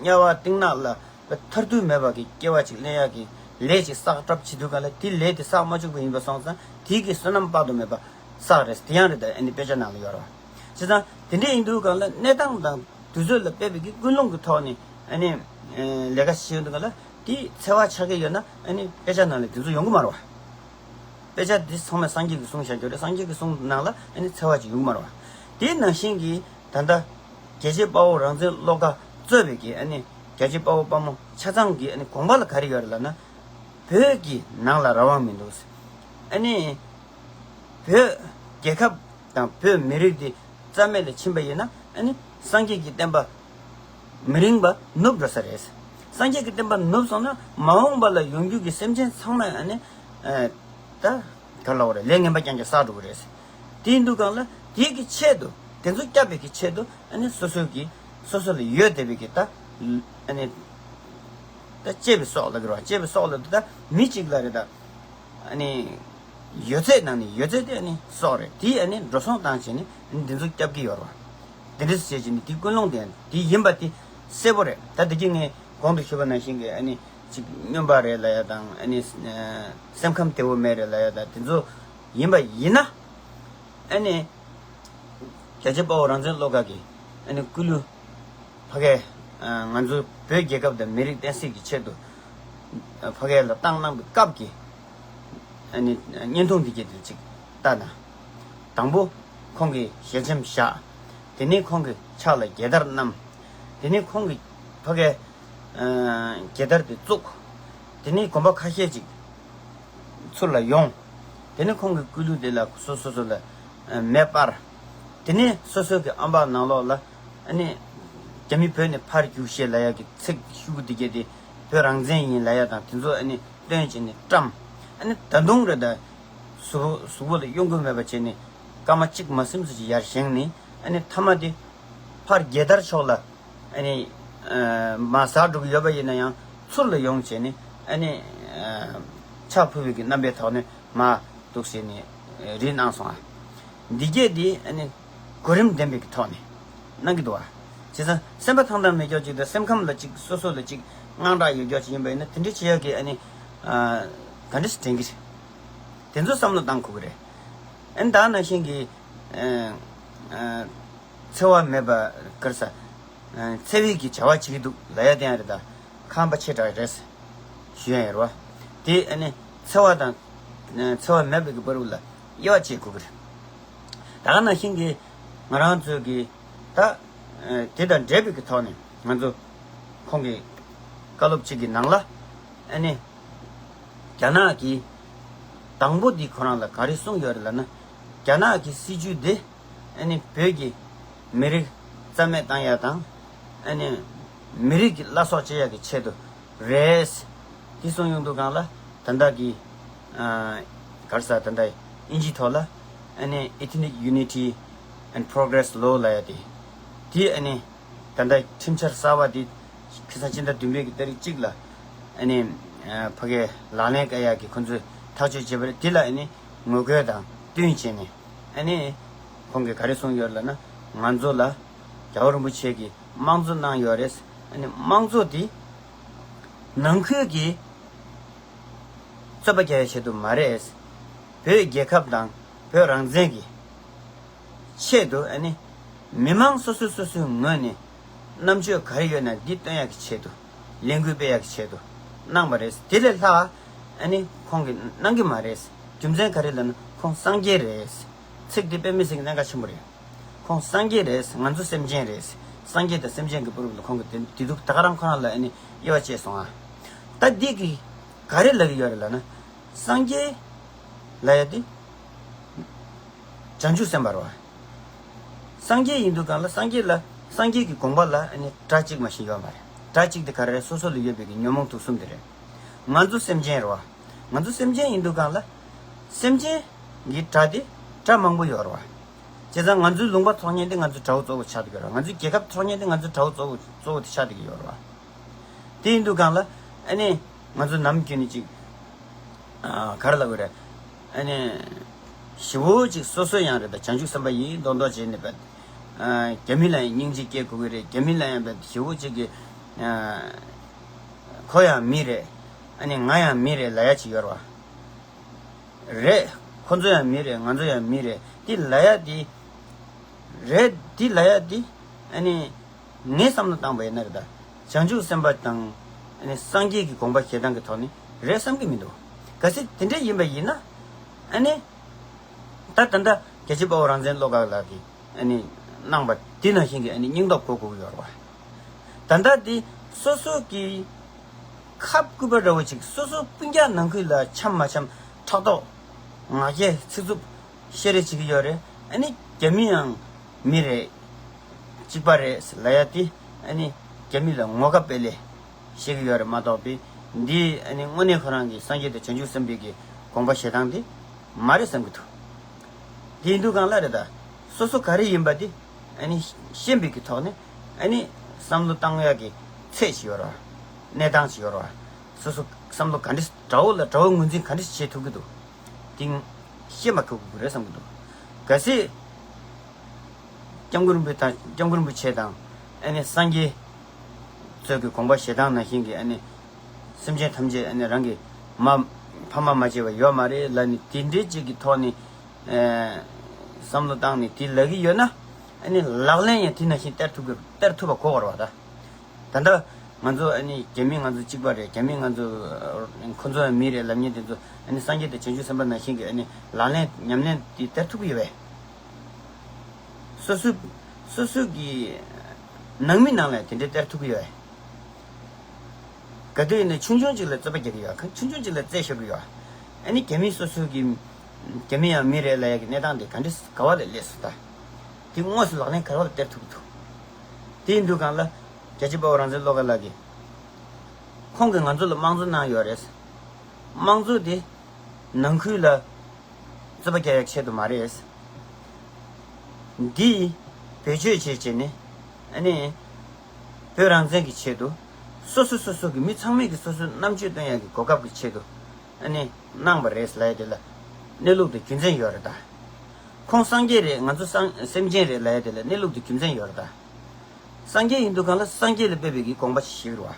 དམྱལ་བ་གཏིང་ནག་ལ་མཐར་ཐུག་མེད་པ་གི་སྐྱེ་བ་ཅིག་ལེན་ཡག་གི་ལས་ཅིག་བསགས་གྲབས་བྱེད་དུས་ག་ལ་དེ་ལས་དེ་བསགས་མ་བཅུག་པ་ཡིན་པ་སོང་ཙང་དེ་གི་བསོད་ནམས་དཔག་ཏུ་མེད་པ་བསགས་རེད། དེ་ཡང་རེད། ད་ཨ་ནི་དཔེ་ཆ་ནང་ལ་ཡོད་རེད། བྱས་ཙང་དེ་འདྲ་ཡིན་དུས་ག་ལ་གནས་སྟངས་དང་དུས་ཚོད་ལ་དཔག་པའི་གི་ཀུན་སློང་གི་ཐོག་ནས་ཨ་ནི་ལས་ཀ་བྱེད་ཡོང་དུས་ག་ལ་དེ་འཚེ་བ་ཆགས་ཀྱི་ཡོད་ན་ཨ་ནི་དཔེ་ཆ་ནང་ལ་དེ་ཚོ་ཡོང་གི་མ་རེད་བ། དཔེ་ཆ་འདི་ཚང་མ་སངས་རྒྱས་ཀྱིས་གསུངས་བཞག་རྒྱུ་རེད། སངས་རྒྱས་ཀྱིས་གསུངས་ནང་ལ་ཨ་ནི་འཚེ་བ་ཅིག་ཡོང་གི་མ་རེད་བ། དེ་ནང་བཞིན་གྱི་ད་ལྟ་རྒྱལ་གཅེས་དཔའ་བོ་རང་བཙན་བློ་དགའ་གཙོས་པའི་གི་ཨ་ནི་རྒྱལ་གཅེས་དཔའ་བོ་དཔའ་མོ་ཆ་ཚང་གི་ཨ་ནི་དགོངས་པ་ལ་ག་རེ་ཡོད་རེད་ལབ་ན། བོད་ཀྱི་ནང་ལ་རང་དབང་མི་འདུག་ཨ་ནི་བོད་རྒྱལ་ཁབ་དང་བོད་མི་རིགས་འདི་རྩ་མེད་ལ་ཕྱིན་པ་ཡིན་ན་ཨ་ནི་སངས་རྒྱས་ཀྱི་བསྟན་པ་མི་རིང་བ་ནུབ་འགྲོ་ས་རེད། སངས་རྒྱས་ཀྱི་བསྟན་པ་ནུབ་སོང་ན་མ་འོངས་པ་ལ་ཡོང་རྒྱུ་གི་སེམས་ཅན་ཚང་མ་ཨ་ནི་ཨ་ད་ག་ལབ་དགོས་རེད། ལས་ངན་པ་རྐྱང་རྐྱང་བསགས་འགྲོ་གི་རེད། དེ་ཡིན་དུས་གང་ལ་དེའི་གི་ཆེད་དུ་དེ་ཚོ་སྐྱབས་པའི་གི་ཆེད་དུ་ཨ་ནི་སོ་སོའི་གི་སོ་སོ་ལ་ཡོད་བསྡད་པའི་གི་ད་ཨ་ནི་ད་གཅེས་པའི་སྲོག་ལབ་ཀྱི་རེད་བ། གཅེས་པའི་སྲོག་ལབ་དུས་ད་མི་གཅིག་ལ་རེད་ད། ཨ་ནི་ཡོད་ཚད་ནང་ནས་ཡོད་ཚད་དེ་ཨ་ནི་སྲོག་རེད། དེ་ཨ་ནི་འགྲོ་སོང་བཏང་བྱས་ནས་ཨ་ནི་འདི་ཚོ་སྐྱབས་ཀྱི་ཡོད་རེད་བ། དེ་འདྲ་བྱས་བྱས་ནས་དེ་ཀུན་སློང་དེ་དེ་ཡིན་པ་དེ་གསལ་པོ་རེད། ད་དེ་གི་ངས་གོང་དུ་ཞུས་པ་ནང་བཞིན་གྱི་ཨ་ནི་ཅིག་སྨྱོན་པ་རེད་ལབ་ཡ་དང་ཨ་ནི་སེམས་ཁམས་བདེ་བོ་མེད་རེད་ལབ་ཡ་དང་དེ་ཚོ་ཡིན་པ་ཡིན་ན་ཨ་ནི། རྒྱལ་གཅེས་དཔའ་བོ་རང་བཙན་བློ་དགའ་གི་ཨ་ནི་སྐུ་ལུས་ཕ་གིར་ང་ཚོ་བོད་རྒྱལ་ཁབ་དང་མི་རིགས་བསྟན་སྲིད་ཀྱི་ཆེད་དུ་ཕ་གི་ལ་བཏང་གནང་པའི་སྐབས་ཀྱི་ཨ་ནི་བརྙན་ཐུང་འདི་གས་དེ་ཅིག་ལྟ་ན། དང་པོ་ཁོང་གིས་ཞལ་ཆེམས་བཞག་དེ་ནས་ཁོང་གི་ཕྱག་ལ་རྒྱལ་དར་བསྣམས། དེ་ནས་ཁོང་གིས་ཕ་གིར་རྒྱལ་དར་དེ་བཙུགས། དེ་ནས་གོམ་པ་ཁ་ཤས་ཅིག་ཚུར་ལ་ཡོང་། དེ་ནས་ཁོང་གི་སྐུ་ལུས་དེ་ལ་སོ་སོ་སོ་ལ་མེ་སྤར། དེ་ནས་སོ་སོ་གི་ཨམ་བག་ནང་ལོགས་ལ་ཨ་ནི་རྒྱ་མི་བོད་ནས་ཕར་རྒྱུགས་ཤིག་ལབ་ཡ་གི་ཚིག་ཤོག་གུ་དེ་གས་དེ་བོད་རང་བཙན་ཡིན་ལབ་ཡ་དང་དེ་ཚོ་ཨ་ནི་སྟོན་བྱས་ནས་བཀྲམ། ཨ་ནི་ད་དུང་རེད་ད། གཟུགས་པོ་གཟུགས་པོ་ལ་གཡོ་འགུལ་མེད་པ་བྱས་ནས་སྐར་མ་གཅིག་མ་ཟིན་ཙམ་ཅིག་ཡར་བཞེངས་ནས་ཨ་ནི་མཐའ་མ་དེ་ཕར་རྒྱལ་དར་ཕྱོགས་ལ་ཨ་ནི་མར་ཟག་འགྲོ་གི་ཡོད་པ་ཡིན་ན་ཡང་ཚུར་ལ་ཡོང་བྱས་ནས་ཨ་ནི་ཕྱག་ཕུལ་བའི་གི་རྣམ་པའི་ཐོག་ནས་མར་འདུག་ཟེར་ནས་རེ་གནང་སོང་ཨ། འདི་གས་དེ་ཨ་ནི་གོ་རིམ་ལྡན་པའི་གི་ཐོག་ནས་གནང་གི་འདུག་ཨ། བྱས་ཙང་སེམས་པ་ཐང་ཐང་མེད་ཀྱོག་ཅིག་དང་སེམས་ཁམས་ལ་ཅིག་སོ་སོ་ལ་ཅིག་དངངས་སྐྲག་ཡོད་ཀྱོག་ཅིག་ཡིན་པ་ཡིན་ན་དེ་འདྲ་བྱེད་ཡག་གི་ཨ་ནི་ག་འདྲ་ཞིག་དྲན་གི་རེད། དེ་ཚོ་བསམ་བློ་བཏང་དགོས་ཀྱི་རེད། ཨ་ནི་ད་ནང་བཞིན་གྱི་ཨ་ཨ་འཚེ་བ་མེད་པ་ག་རེ་ཟ། ཨ་འཚེ་བའི་གི་བྱ་བ་བྱེད་ཀྱི་འདུག་ལབ་ཡ་དེ་ཡང་རེད་ད། ཁམས་པ་ཆེ་དྲགས་རེད། ཞུ་ཡ་ཡོད་རེད་བ། དེ་ཨ་ནི་འཚེ་བ་དང་ཨ་འཚེ་བ་མེད་པའི་གི་བར་ལ་དབྱེ་བ་ཕྱེ་དགོས་ཀྱི་རེད། ད་ག་ནང་བཞིན་གྱི་ང་རང་ཚོའི་གི་ད་ཨ་དེ་དང་འབྲེལ་བའི་གི་ཐོག་ནས་ང་ཚོ་ཁོང་གི་བཀའ་སློབ་གཅིག་གི་ནང་ལ་ཨ་ནི་རྒྱ་ནག་གིས་དང་པོ་འདི་ཁོ་རང་ལ་ག་རེ་གསུངས་ཡོད་རེད་ལབ་ན། རྒྱ་ནག་གི་སྲིད་ཇུས་འདི་ཨ་ནི་བོད་ཀྱི་མི་རིགས་རྩ་མེད་བཏང་ཡ་དང་ཨ་ནི་མི་རིགས་ཀྱི་བླ་སྲོག་བཅད་ཡ་གི་ཆེད་དུ་རེད། འདི་གསུངས་ཡོང་དུས་སྒང་ལ་ད་ལྟ་གི་ཨ་ག་རེ་ཟ་ད་ལྟ་དབྱིན་ཇིའི་ཐོག་ལ་ཨ་ནི་Ethnic Unity and Progress Law ལབ་ཡ་དེ་དེ་ཨ་ནི་ད་ལྟ་ཁྲིམས་འཆར་གསར་པ་དེ་ཁ་སང་ཕྱི་ཟླ་བདུན་པའི་གི་ཏ་རིག་གཅིག་ལ་ཨ་ནི་ཨ་ཕ་གིར་ལག་ལེན་བཀལ་ཡག་གི་ཁོང་ཚོས་ཐག་གཅོད་བྱས་པ་རེད། དེ་ལ་ཨ་ནི་ངོ་རྒོལ་དང་བསྟུན་བྱས་ནས་ཨ་ནི་ཁོང་གིས་ག་རེ་གསུངས་ཡོད་ལབ་ན། ང་ཚོ་ལ་རྒྱལ་བ་རིན་པོ་ཆེ་གིས་དམངས་གཙོ་གནང་ཡོད་རེད། ཨ་ནི་དམངས་གཙོ་དེ་ནང་ཁུལ་གྱི་རྩོད་པ་རྒྱག་ཡའི་ཆེད་དུ་མ་རེད། བོད་རྒྱལ་ཁབ་དང་བོད་རང་བཙན་གྱི་ཆེད་དུ་ཨ་ནི་མི་མང་སོ་སོ་སོ་སོའི་ངོས་ནས་རྣམ་དཔྱོད་ག་རེ་ཡོད་ན་འདི་སྟོན་ཡག་གི་ཆེད་དུ་ལས་འགུལ་སྤེལ་ཡག་གི་ཆེད་དུ་གནང་བ་རེད། དེ་ལས་ལྷག་ཨ་ནི་ཁོང་གིས་གནང་གི་མ་རེད། རྒྱུ་མཚན་ག་རེ་ལབ་ན་ཁོང་སངས་རྒྱས་རེད། ཚིག་འདི་དཔེ་མི་སྲིད་ཀྱི་གནད་འགག་ཆེན་པོ་རེད། ཁོང་སངས་རྒྱས་རེད། ང་ཚོ་སེམས་ཅན་རེད། སངས་རྒྱས་དང་སེམས་ཅན་གྱི་བར་ལ་ཁོང་གིས་དེ་དེ་དུས་ད་ག་རང་ཁོ་རང་ལ་ཨ་ནི་དབྱེ་བ་ཕྱེ་སོང་ཨ། ད་འདི་གི་ག་རེ་ལབ་ཀྱི་ཡོད་རེད་ལབ་ན། སངས་རྒྱས་ལབ་ཡ་དེ་བྱང་ཆུབ་སེམས་དཔའ་རེད་བ། སངས་རྒྱས་ཡིན་དུས་སྒང་ལ་སངས་རྒྱས་ལ་སངས་རྒྱས་ཀྱི་དགོངས་པ་ལ་ཨ་ནི་སྒྲ་གཅིག་མ་ཞིག་ཡོད་མ་རེད། སྒྲ་གཅིག་དེ་ག་རེ་རེད། སོ་སོ་ལ་ཡོད་པའི་གི་ཉོན་མོངས་དུག་གསུམ་དེ་རེད། ང་ཚོ་སེམས་ཅན་རེད་བ། ང་ཚོ་སེམས་ཅན་ཡིན་དུས་སྒང་ལ་སེམས་ཅན་གྱི་སྒྲ་དེ་སྒྲ་མང་པོ་ཡོད་རེད་བ། བྱས་ཙང་ང་ཚོའི་ལུང་པ་འཚོ་མཁན་དེ་ང་ཚོའི་དགྲ་བོ་གཙོ་བོ་ཆགས་བསྡད་ཡོད་རེད། ང་ཚོའི་རྒྱལ་ཁབ་འཚོ་མཁན་དེ་ང་ཚོའི་དགྲ་བོ་གཙོ་བོ་གཙོ་བོ་དེ་ཆགས་བསྡད་ཀྱི་ཡོད་རེད་བ། དེ་ཡིན་དུས་སྒང་ལ་ཨ་ནི་ང་ཚོ་ནམ་རྒྱུན་ནས་ཅིག་ག་རེ་ལབ་དགོས་རེད། ཨ་ནི་ཞེ་པོ་ཅིག་སོ་སོ་ཡང་རེད་ད། བྱང་ཆུབ་སེམས་དཔའ་ཡིན་མདོག་མདོག་བྱས་ནས་བས། རྒྱ་མི་ལ་ཡང་སྙིང་རྗེ་སྐྱེ་དགོས་ཀྱི་རེད། རྒྱ་མི་ལ་ཡང་བས་ཞེ་པོ་ཅིག་གི་ཁོ་ཡང་མི་རེད། ཨ་ནི་ང་ཡང་མི་རེད་ལབ་ཡ་ཅིག་ཡོད་རེད་བ། རེད། ཁོ་ཚོ་ཡང་མི་རེད། ང་ཚོ་ཡང་མི་རེད། དེ་ལབ་ཡ་དེ། རེད། དེ་ལབ་ཡ་དེ། ཨ་ནི། ངས་བསམ་བློ་བཏང་པ་ཡིན་ན་རེད་ད། བྱང་ཆུབ་སེམས་དཔའ་དང་། ཨ་ནི་སངས་རྒྱས་ཀྱི་དགོངས་པ་བཞེས་སྟངས་ཀྱི་ཐོག་ནས་རེད་བསམ་གྱི་མི་འདུག་གལ་སྲིད་དེ་འདྲ་ཡིན་པ་ཡིན་ན། ཨ་ནི། ད་ད་ལྟ་རྒྱལ་གཅེས་དཔའ་བོ་རང་བཙན་བློ་དགའ་ལགས་ཀྱིས་ཨ་ནི་གནང་པ་དེ་ནང་བཞིན་གྱི་ཨ་ནི་སྙིང་སྟོབས་དགོས་དགོས་ཀྱི་ཡོད་རེད་བ། ད་ལྟ་དེ་སོ་སོ་གི་ཁབ་སྐུད་པ་འདྲ་བོ་ཅིག་སོ་སོ་སྤུན་ཀྱག་ནང་ཁུལ་ལ་འཆམ་མ་འཆམ་ཕྲག་དོག་ང་རྒྱལ་ཚིག་རྩུབ་བཤད་རེས་བྱེད་ཀྱི་ཡོད་རེད། ཨ་ནི་རྒྱ་མི་ཡང་མི་རེད། གཅིག་པ་རེད་ལབ་ཡ་དེ་ཨ་ནི་རྒྱ་མི་ལ་ངོ་དགའ་སྤེལ་ལེ་བཤད་ཀྱི་ཡོད་རེད་མ་གཏོགས་པའི་འདི་ཨ་ནི་དངོས་གནས་ཁོ་རང་གི་སངས་རྒྱས་དང་བྱང་ཆུབ་སེམས་དཔའི་གི་དགོངས་པ་བཞེས་སྟངས་དེ་མ་རེད་བསམ་གྱི་འདུག་དེ་ཡིན་དུས་སྒང་ལ་རེད་ད། སོ་སོ་ག་རེ་ཡིན་པ་དེ་ཨ་ནི་ཤེས་པའི་གི་ཐོག་ནས་ཨ་ནི་བསམ་བློ་བཏང་ཡག་གི་ཚད་ཅིག་ཡོད་རེད་བ། གནས་སྟངས་ཅིག་ཡོད་རེད་བ། སོ་སོ་བསམ་བློ་ག་འདྲ་དགྲ་བོ་ལ་དགྲ་བོ་ངོས་འཛིན་ག་འདྲ་བྱེད་ཐུབ་ཀྱི་འདུག་དེ་ཤེས་མ་ཐུབ་ཀྱི་རེད་བསམ་གྱི་འདུག་གལ་སྲིད་སྐྱབས་མགོན་རིན་པོ་དང་སྐྱབས་མགོན་རིན་པོ་ཆེ་དང་ཨ་ནི་སངས་རྒྱས་ཚོས་ཀྱི་དགོངས་པ་བཞེས་སྟངས་ནང་བཞིན་གྱི་ཨ་ནི་སེམས་ཅན་ཐམས་ཅད་ཨ་ནི་རང་གི་མ་ཕ་མ་མ་བརྗེད་པ་ཡོད་མ་རེད་ལབ་ནས་དེ་འདྲའི་ཅིག་གི་ཐོག་ནས་བསམ་བློ་བཏང་ནས་དེ་ལབ་ཀྱི་ཡོད་ན་ཨ་ནི་ལག་ལེན་ཡང་དེ་ནང་བཞིན་བསྟར་ཐུབ་ཀྱི་བསྟར་ཐུབ་པ་གོ་དགོས་རེད་བ་ད། ད་ལྟ་ང་ཚོ་ཨ་ནི་རྒྱ་མི་ང་ཚོ་གཅིག་པ་རེད། རྒྱ་མི་ང་ཚོ་ཁོ་ཚོ་ཡང་མི་རེད་ལབ་མཁན་དེ་ཚོ་ཨ་ནི་སངས་རྒྱས་དང་བྱང་ཆུབ་སེམས་དཔའ་ནང་བཞིན་གྱི་ཨ་ནི་ལག་ལེན་ཉམས་ལེན་དེ་བསྟར་ཐུབ་ཀྱི་ཡོད་པས། སོ་སོ་སོ་སོ་གི་ནང་མི་ནང་ལ་དེ་འདྲའི་བསྟར་ཐུབ་ཀྱི་ཡོད་པས། ག་དུས་ཡིན་ན་ཆུང་ཆུང་ཅིག་ལ་རྩོད་པ་རྒྱག་གི་ཡོད། ཁ་ཆུང་ཆུང་ཅིག་ལ་རྩོད་ཤོར་གི་ཡོད། ཨ་ནི་རྒྱ་མི་སོ་སོ་གི་རྒྱ་མི་ཡང་མི་རེད་ལབ་ཡག་གི་གནས་སྟངས་དེ་ག་འདྲ་ག་བ་ལ་སླེབས་སོང་ད། དེ་དངོས་སུ་ལག་ལེན་ག་བ་ལ་བསྟར་ཐུབ་ཀྱི་འདུག་དེ་ཡིན་དུས་སྒང་ལ་རྒྱལ་གཅེས་དཔའ་བོ་རང་བཙན་བློ་དགའ་ལགས་ཀྱིས་ཁོང་གིས་ང་ཚོ་ལ་དམངས་གཙོ་གནང་ཡོད་རེད། དམངས་གཙོ་དེ་ནང་ཁུལ་ལ་རྩོད་པ་རྒྱག་ཡག་ཆེད་དུ་མ་རེད། འདི་བེད་སྤྱོད་བྱེད་བྱས་ནས་ཨ་ནི་བོད་རང་བཙན་གྱི་ཆེད་དུ་སོ་སོ་སོ་སོ་གི་མི་ཚང་མས་ཀྱི་སོ་སོའི་རྣམ་དཔྱོད་སྟོན་ཡག་གི་གོ་སྐབས་ཀྱི་ཆེད་དུ་ཨ་ནི་གནང་བ་རེད་ལབ་ཡ་དེ་ལ་གནས་ལུགས་དང་རྒྱུ་མཚན་ཡོད་རེད་ད། ཁོང་སངས་རྒྱས་རེད། ང་ཚོ་སངས་སེམས་ཅན་རེད་ལབ་ཡ་དེ་ལ་གནས་ལུགས་དང་རྒྱུ་མཚན་ཡོད་རེད་ད། སངས་རྒྱས་ཡིན་དུས་སྒང་ལ་སངས་རྒྱས་ལ་དཔག་པའི་གི་དགོངས་པ་ཞིག་རེད་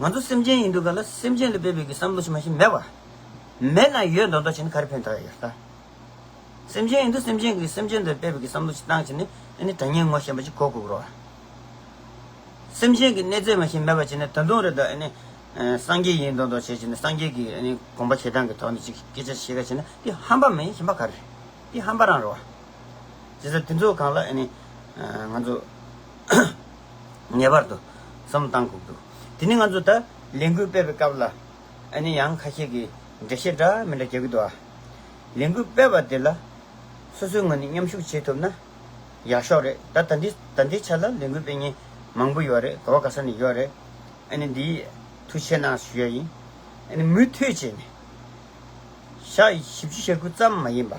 བ། ང་ཚོ་སེམས་ཅན་ཡིན་དུས་སྒང་ལ་སེམས་ཅན་ལ་དཔག་པའི་གི་བསམ་བློ་ཞིག་མ་ཞིག་མེད་བ། མེད་ན་ཡོད་མདོག་མདོག་བྱས་ན་ག་རེ་ཕན་ཐོགས་ཡོད་ད། སེམས་ཅན་ཡིན་དུས་སེམས་ཅན་གྱི་སེམས་ཅན་དང་དཔག་པའི་གི་བསམ་བློ་ཞིག་བཏང་བྱས་ནས་ཨ་ནི་དྲང་ངེས་ངོ་ཤེས་པ་ཅིག་གོ་དགོས་རེད་བ། སེམས་ཅན་གྱི་གནས་ཚད་མ་ཞིག་མེད་པ་བྱས་ནས་ད་དུང་རེད་ད་ཨ་ནི། སངས་རྒྱས་ཡིན་མདོག་མདོག་བྱས་བྱས་ནས་སངས་རྒྱས་ཀྱི་ཨ་ནི་དགོངས་པ་བཞེས་སྟངས་ཀྱི་ཐོག་ནས་ཅིག་སྐད་ཆ་བཤད་ཁ་བྱས་ན་དེ་ཧམ་པ་མིན་གཞན་པ་ག་རེ། དེ་ཧམ་པ་རང་རེད་བ། བྱས་ཙང་དེ་ཚོ་སྒང་ལ་ཨ་ནི། ང་ཚོ་ངེས་པར་དུ་བསམ་བློ་བཏང་དགོས་འདུག་དེ་ནི་ང་ཚོ་ད་ལས་འགུལ་སྤེལ་བའི་སྐབས་ལ་ཨ་ནི་ཡང་ཁ་ཤས་ཀྱིས་འགྲེལ་བཤད་འདྲ་མི་འདྲ་རྒྱག་གི་འདུག་ཨ། ལས་འགུལ་སྤེལ་བ་དེ་ལ་སོ་སོའི་ངོས་ནས་མཉམ་ཞུགས་བྱེད་ཐུབ་ན་ཡག་ཤོས་རེད། ད་ད་འདི་ད་འདི་ཆ་ལ་ལས་འགུལ་སྤེལ་མཁན་མང་པོ་ཡོད་རེད། ག་བ་ག་ས་ནས་ཡོད་རེད། ཨ་ནི་འདི་ཐུགས་རྗེ་གནང་ཞུ་ཡ་ཡིན། ཨ་ནི་མུ་མཐུད་བྱས་ནས་ཞག་བཞི་བཅུ་ཞེ་དགུ་ཙམ་མ་ཡིན་པ་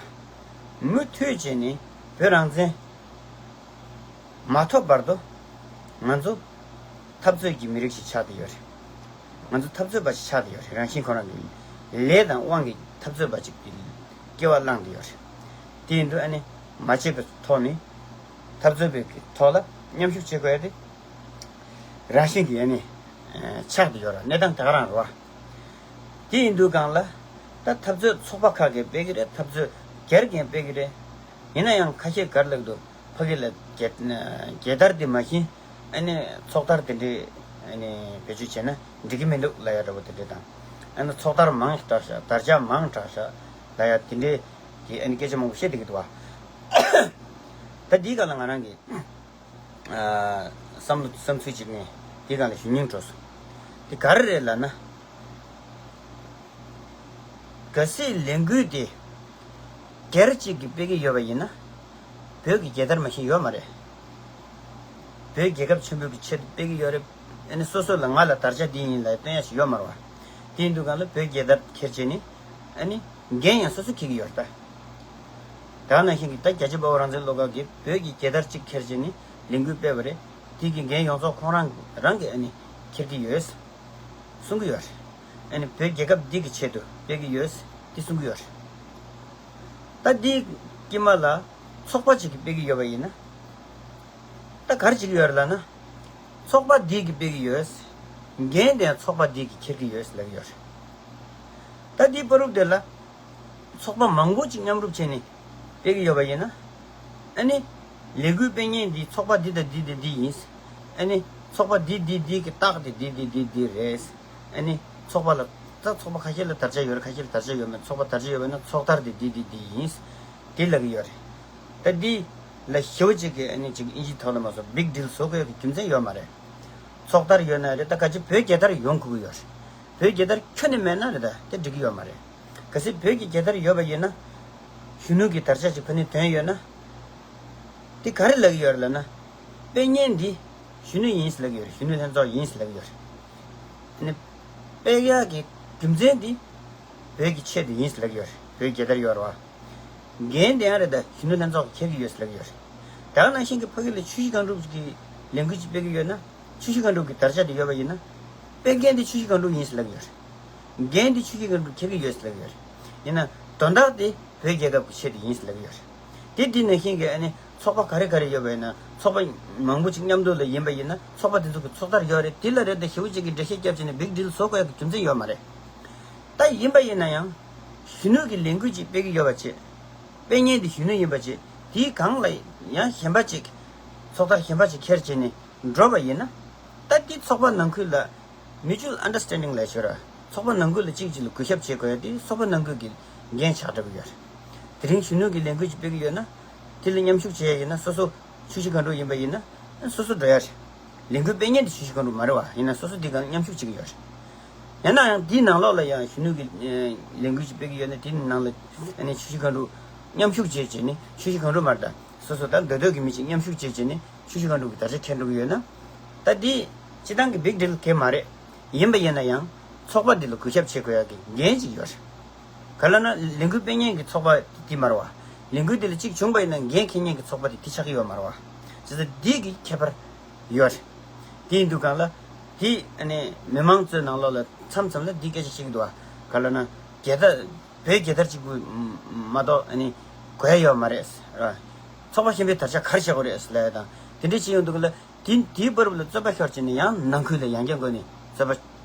མུ་མཐུད་བྱས་ནས་བོད་རང་བཙན་མ་ཐོབ་བར་དུ་ང་ཚོ་འཐབ་རྩོད་ཀྱི་མི་རིགས་ཤིག་ཆགས་བསྡད་ཡོད་རེད། ང་ཚོ་འཐབ་རྩོད་པ་ཞིག་ཆགས་བསྡད་ཡོད་རེད། རང་བཞིན་ཁོ་རང་གི་ལས་དང་དབང་གིས་འཐབ་རྩོད་པ་ཅིག་གི་སྐྱེ་བ་བླངས་བསྡད་ཡོད་རེད། དེ་ཡིན་དུས་ཨ་ནི་མ་བརྗེད་པའི་ཐོག་ནས་འཐབ་རྩོད་པའི་གི་ཐོག་ལ་མཉམ་ཞུགས་བྱེད་དགོས་ཡ་དེ་རང་བཞིན་གྱིས་ཨ་ནི་ཆགས་བསྡད་ཡོད་རེད། གནས་སྟངས་ད་ག་རང་རེད་བ། དེ་ཡིན་དུས་སྒང་ལ་ད་འཐབ་རྩོད་ཚོགས་པ་ཁག་གིས་སྤེལ་གི་རེད། འཐབ་རྩོད་སྒེར་གྱིས་སྤེལ་གི་རེད། ཡིན་ན་ཡང་ཁ་ཤས་ག་རེ་ལབ་འདུག་ཕ་གི་ལ་རྒྱལ་རྒྱལ་དར་དེ་མ་གཞི་ཨ་ནི་ཚོགས་དར་དེ་འདྲའི་ཨ་ནི་བེད་སྤྱོད་བྱས་ན་འགྲིག་གི་མི་འདུག་ལབ་ཡ་འདྲ་པོ་དེ་འདྲའི་དང་། ཨ་ནི་ཚོགས་དར་མང་དྲགས་ཤག་དར་ཆ་མང་དྲགས་ཤག་ལབ་ཡ་དེ་འདྲའི་གི་ཨ་ནི་སྐད་ཆ་མང་པོ་བཤད་བསྡད་ཀྱི་འདུག་བ། ད་འདིའི་སྒང་ལ་ང་རང་གི་ཨ་བསམ་བློ་བསམ་ཚུལ་ཅིག་ནས་འདིའི་སྒང་ལ་ཞུ་སྙིང་བྲོ་སོང་། དེ་ག་རེ་རེད་ལབ་ན། གལ་སྲིད་ལས་འགུལ་དེ་སྒེར་གཅིག་གིས་སྤེལ་གྱི་ཡོད་པ་ཡིན་ན། བོད་ཀྱི་རྒྱལ་དར་མ་གཞི་ཡོད་མ་རེད། བོད་རྒྱལ་ཁབ་ཆེན་པོ་གི་ཆེད་དུ་སྤེལ་གྱི་ཡོད་རེད། ཨ་ནི་སོ་སོ་ལ་ང་ལ་དར་ཆ་འདི་ཡིན་ལབ་སྟོན་ཡ་ཞིག་ཡོད་མ་རེད་བ། དེ་ཡིན་དུས་སྒང་ལ་བོད་རྒྱལ་དར་འཁྱེར་བྱས་ནི། ཨ་ནི་འགན་ཡང་སོ་སོ་འཁྱེར་གྱི་ཡོད་རེད་ད། ད་ནང་བཞིན་གྱི་ད་རྒྱལ་གཅེས་དཔའ་བོ་རང་བཙན་བློ་དགའ་གིས་བོད་ཀྱི་རྒྱལ་དར་གཅིག་འཁྱེར་བྱས་ནས་ལས་འགུལ་སྤེལ་བ་རེད། དེ་གི་འགན་ཡོངས་རྫོགས་ཁོང་རང་རང་གིས་ཨ་ནི་འཁྱེར་གྱི་ཡོད་གསུང་གི་ཡོད་རེད། ཨ་ནི་བོད་རྒྱལ་ཁབ་འདི་གི་ཆེད་དུ་སྤེལ་གྱི་ཡོད་དེ་གསུང་གི་ཡོད་རེད། ད་འདི་དཀྱིལ་མ་ལ་ཚོགས་པ་ཅིག་གིས་སྤེལ་གྱི་ཡོད་པ་ཡིན་ན། ད་ག་རེ་བྱེད་ཀྱི་ཡོད་རེད་ལབ་ན། ཚོགས་པ་འདི་གིས་སྤེལ་གྱི་ཡོད། འགན་དེ་ཡང་ཚོགས་པ་འདི་གིས་འཁྱེར་གྱི་ཡོད་ལབ་ཀྱི་ཡོད་རེད། ད་འདིའི་བར་དུ་དེ་ལ་ཚོགས་པ་མང་པོ་ཅིག་མཉམ་རུབ་བྱས་ནས་སྤེལ་གྱི་ཡོད་པ་ཡིན་ན། ཨ་ནི། ལས་འགུལ་སྤེལ་མཁན་འདི་ཚོགས་པ་འདི་དང་འདི་དང་འདི་ཡིན། ཨ་ནི། ཚོགས་པ་འདི་འདི་འདི་གི་རྟགས་དེ་འདི་འདི་འདི་འདི་རེད། ཨ་ནི། ཚོགས་པ་ལ། ད་ཚོགས་པ་ཁ་ཤས་ལ་དར་ཆ་ཡོད་རེད། ཁ་ཤས་ལ་དར་ཆ་ཡོད་མེད། ཚོགས་པ་དར་ཆ་ཡོད་པ་ན་ཚོགས་དར་དེ་འདི་འདི་འདི་ཡིན། དེ་ལབ་ཀྱི་ཡོད་རེད། ད་འདི་ལ་ཞེ་པོ་ཅིག་གི་ཨ་ནི་ཅིག་ཨིན་ཇིའི་ཐོག་ལ་མ་སོང་བིག་ཌིལ་བཟོ་དགོས་ཡག་གི་རྒྱུ་མཚན་ཡོད་མ་རེད། ཚོགས་དར་ཡོད་ན་རེད། ད་ག་ཅི་བོད་རྒྱལ་དར་ཡོང་དགོས་ཀྱི་ཡོད་རེད། བོད་རྒྱལ་དར་ཁྱོན་ནས་མེད་ན་རེད། ད་དེ་འགྲིག་གི་ཡོད་མ་རེད། གལ་སྲིད་བོད་ཀྱི་རྒྱལ་དར་ཡོད་པ་ཡིན་ན། གཞོན་ནུ་གི་དར་ཆ་ཅིག་ཕ་ནི་ཐོན་ཡོད་ན། དེ་ག་རེ་ལབ་ཀྱི་ཡོད་རེད་ལབ་ན། སྤེལ་མཁན་འདི་གཞོན་ནུ་ཡིན་ལབ་ཀྱི་ཡོད་རེད། གཞོན་ནུ་ལྷན་ཚོགས་ཡིན་ལབ་ཀྱི་ཡོད་རེད། ཨ་ནི། སྤེལ་ཡག་གི་རྒྱུ་མཚན་འདི་བོད་ཀྱི་ཆེད་དུ་ཡིན་ལབ་ཀྱི་ཡོད་རེད། བོད་རྒྱལ་དར་ཡོད་རེད་བ། འགན་དེ་ཡང་རེད། ད་གཞོན་ནུ་ལྷན་ཚོགས་ཀྱིས་འཁྱེར་གྱི་ཡོད་ལབ་ཀྱི་ཡོད་རེད། ད་ག་ནང་བཞིན་གྱི་ཕ་གི་ལ་ཆུ་བཞི་སྒང་དྲུག་གི་ལས་འགུལ་ཅིག་སྤེལ་གྱི་ཡོད་ན། ཆུ་བཞི་སྒང་དྲུག་གི་དར་ཆ་དེ་ཡོད་པ་ཡིན་ན། སྤེལ་མཁན་དེ་ཆུ་བཞི་སྒང་དྲུག་ཡིན་ལབ་ཀྱི་ཡོད་རེད། འགན་དེ་ཆུ་བཞི་སྒང་དྲུག་འཁྱེར་གྱི་ཡོད་ལབ་ཀྱི་ཡོད་རེད། ཡིན་ན་དོན་དག་དེ་བོད་རྒྱལ་ཁབ་ཀྱི་ཆེད་དུ་ཡིན་ལབ་ཀྱི་ཡོད་རེད། དེ་འདི་ནང་བཞིན་གྱི་ཨ་ནི་ཚོགས་པ་ག་རེ་ག་རེ་ཡོད་པ་ཡིན་ན། ཚོགས་པ་མང་པོ་ཅིག་མཉམ་དུ་ལ་ཡིན་པ་ཡིན་ན། ཚོགས་པ་དེ་ཚོ་གི་ཚོགས་དར་ཡོད་རེད། དེ་ལ་རེད། ད་ཞེ་པོ་ཅིག་གི་འགྲེལ་བཤད་བརྒྱབ་བྱས་ནས་བིག་ཌིལ་བཟོ་དགོས་ཡག་གི་རྒྱུ་མཚན་ཡོད་མ་རེད། ད་ཡིན་པ་ཡིན་ན་ཡང་། གཞོན་ནུ་གི་ལས་འགུལ་ཅིག་སྤེལ་གྱི་ཡོད་པ་བྱས། སྤེལ་མཁན་དེ་གཞོན་ནུ་ཡིན་པ་བྱས། དེའི་སྒང་ལ་ཡང་གཞན་པ་ཅིག་ཚོགས་དར་གཞན་པ་ཅིག་འཁྱེར་བྱས་ནས་འགྲོ་བ་ཡིན་ན། ད་དེ་ཚོགས་པ་ནང་ཁུལ་ལ་mutual understanding ལབ་ཤོར་བ། ཚོགས་པ་ནང་ཁུལ་ལ་གཅིག་གཅིག་ལ་གུས་ཞབས་བྱེད་དགོས་ཡ་དེ་ཚོགས་པ་ནང་ཁུལ་གྱི་འགན་ཆགས་འགྲོ་གི་ཡོད་རེད། དེ་རིང་གཞོན་ནུ་གི་ལས་འགུལ་ཅིག་སྤེལ་གྱི་ཡོད་ན། དེ་ལ་མཉམ་ཞུགས་བྱེད་ཡ་ཡིན་ན། སོ་སོ་ཆུ་བཞི་སྒང་དྲུག་ཡིན་པ་ཡིན་ན། སོ་སོ་འགྲོ་ཡ་རེད། ལས་འགུལ་སྤེལ་མཁན་དེ་ཆུ་བཞི་སྒང་དྲུག་མ་རེད་བ། ཡིན་ན་སོ་སོ་དེ་ག་མཉམ་ཞུགས་བྱེད་ཀྱི་ཡོད་རེད། ཡང་ན་ཡང་དེའི་ནང་ལོགས་ལ་ཡང་གཞོན་ནུ་གི་ལས་འགུལ་ཅིག་སྤེལ་གྱི་ཡོད་ན། དེའི་ནང་ལ་ཨ་ནི་ཆུ་བཞི་སྒང་དྲུག་མཉམ་ཞུགས་བྱེད་བྱས་ནས། ཆུ་བཞི་སྒང་དྲུག་མ་རེད། ད་སོ་སོ་ད་འདོད་འདོད་ཀྱི་མི་ཅིག་མཉམ་ཞུགས་བྱེད་བྱས་ནས་ཆུ་བཞི་སྒང་དྲུག་གི་དར་ཆ་འཁྱེར་འགྲོ་གི་ཡོད་ན། ད་དེ་སྤྱི་བཏང་གི་བིག་ཌིལ་གང་ཡང་མ་རེད། ཡིན་པ་ཡིན་ན་ཡང་ཚོགས་པ་འདི་ལ་གུས་ཞབས་བྱེད་དགོས་ཡག་གི་འགན་ཅིག་ཡོད་རེད། ག་ལབ་ན་ལས་འགུལ་སྤེལ་མཁན་གྱི་ཚོགས་པ་དེ་མ་རེད་བ། ལས་འགུལ་འདི་ལ་གཅིག་བྱུང་པ་ཡིན་ན་འགན་འཁྱེར་མཁན་གྱི་ཚོགས་པ་དེ་དེ་ཆགས་ཀྱི་ཡོད་མ་རེད་བ། བྱས་ཙང་འདི་གི་ཁྱད་པར་ཡོད་རེད། དེ་ཡིན་དུས་སྒང་ལ། དེ་ཨ་ནི་མི་མང་ཚོའི་ནང་ལོགས་ལ་མཚམས་མཚམས་ལ་འདི་སྐད་ཆ་བཤད་ཀྱི་འདུག་བ། ག་ལབ་ན། རྒྱལ་དར། བོད་རྒྱལ་དར་གཅིག་པུ་མ་གཏོགས་ཨ་ནི་དགོས་ཡ་ཡོད་མ་རེད། ར། ཚོགས་པ་གཞན་པའི་དར་ཆ་ག་རེ་བྱེད་དགོས་རེད་ལབ་ཡ་དང་། དེ་འདྲ་བྱེད་ཡོང་དུས་ལ། དེ་དེའི་བར་དུ་ལ་རྩོད་པ་ཤོར་བྱས་ནས་ཡང་ནང་ཁུལ་ལ་ཡང་བསྐྱར་འགོས་ནས་རྩོད་པ་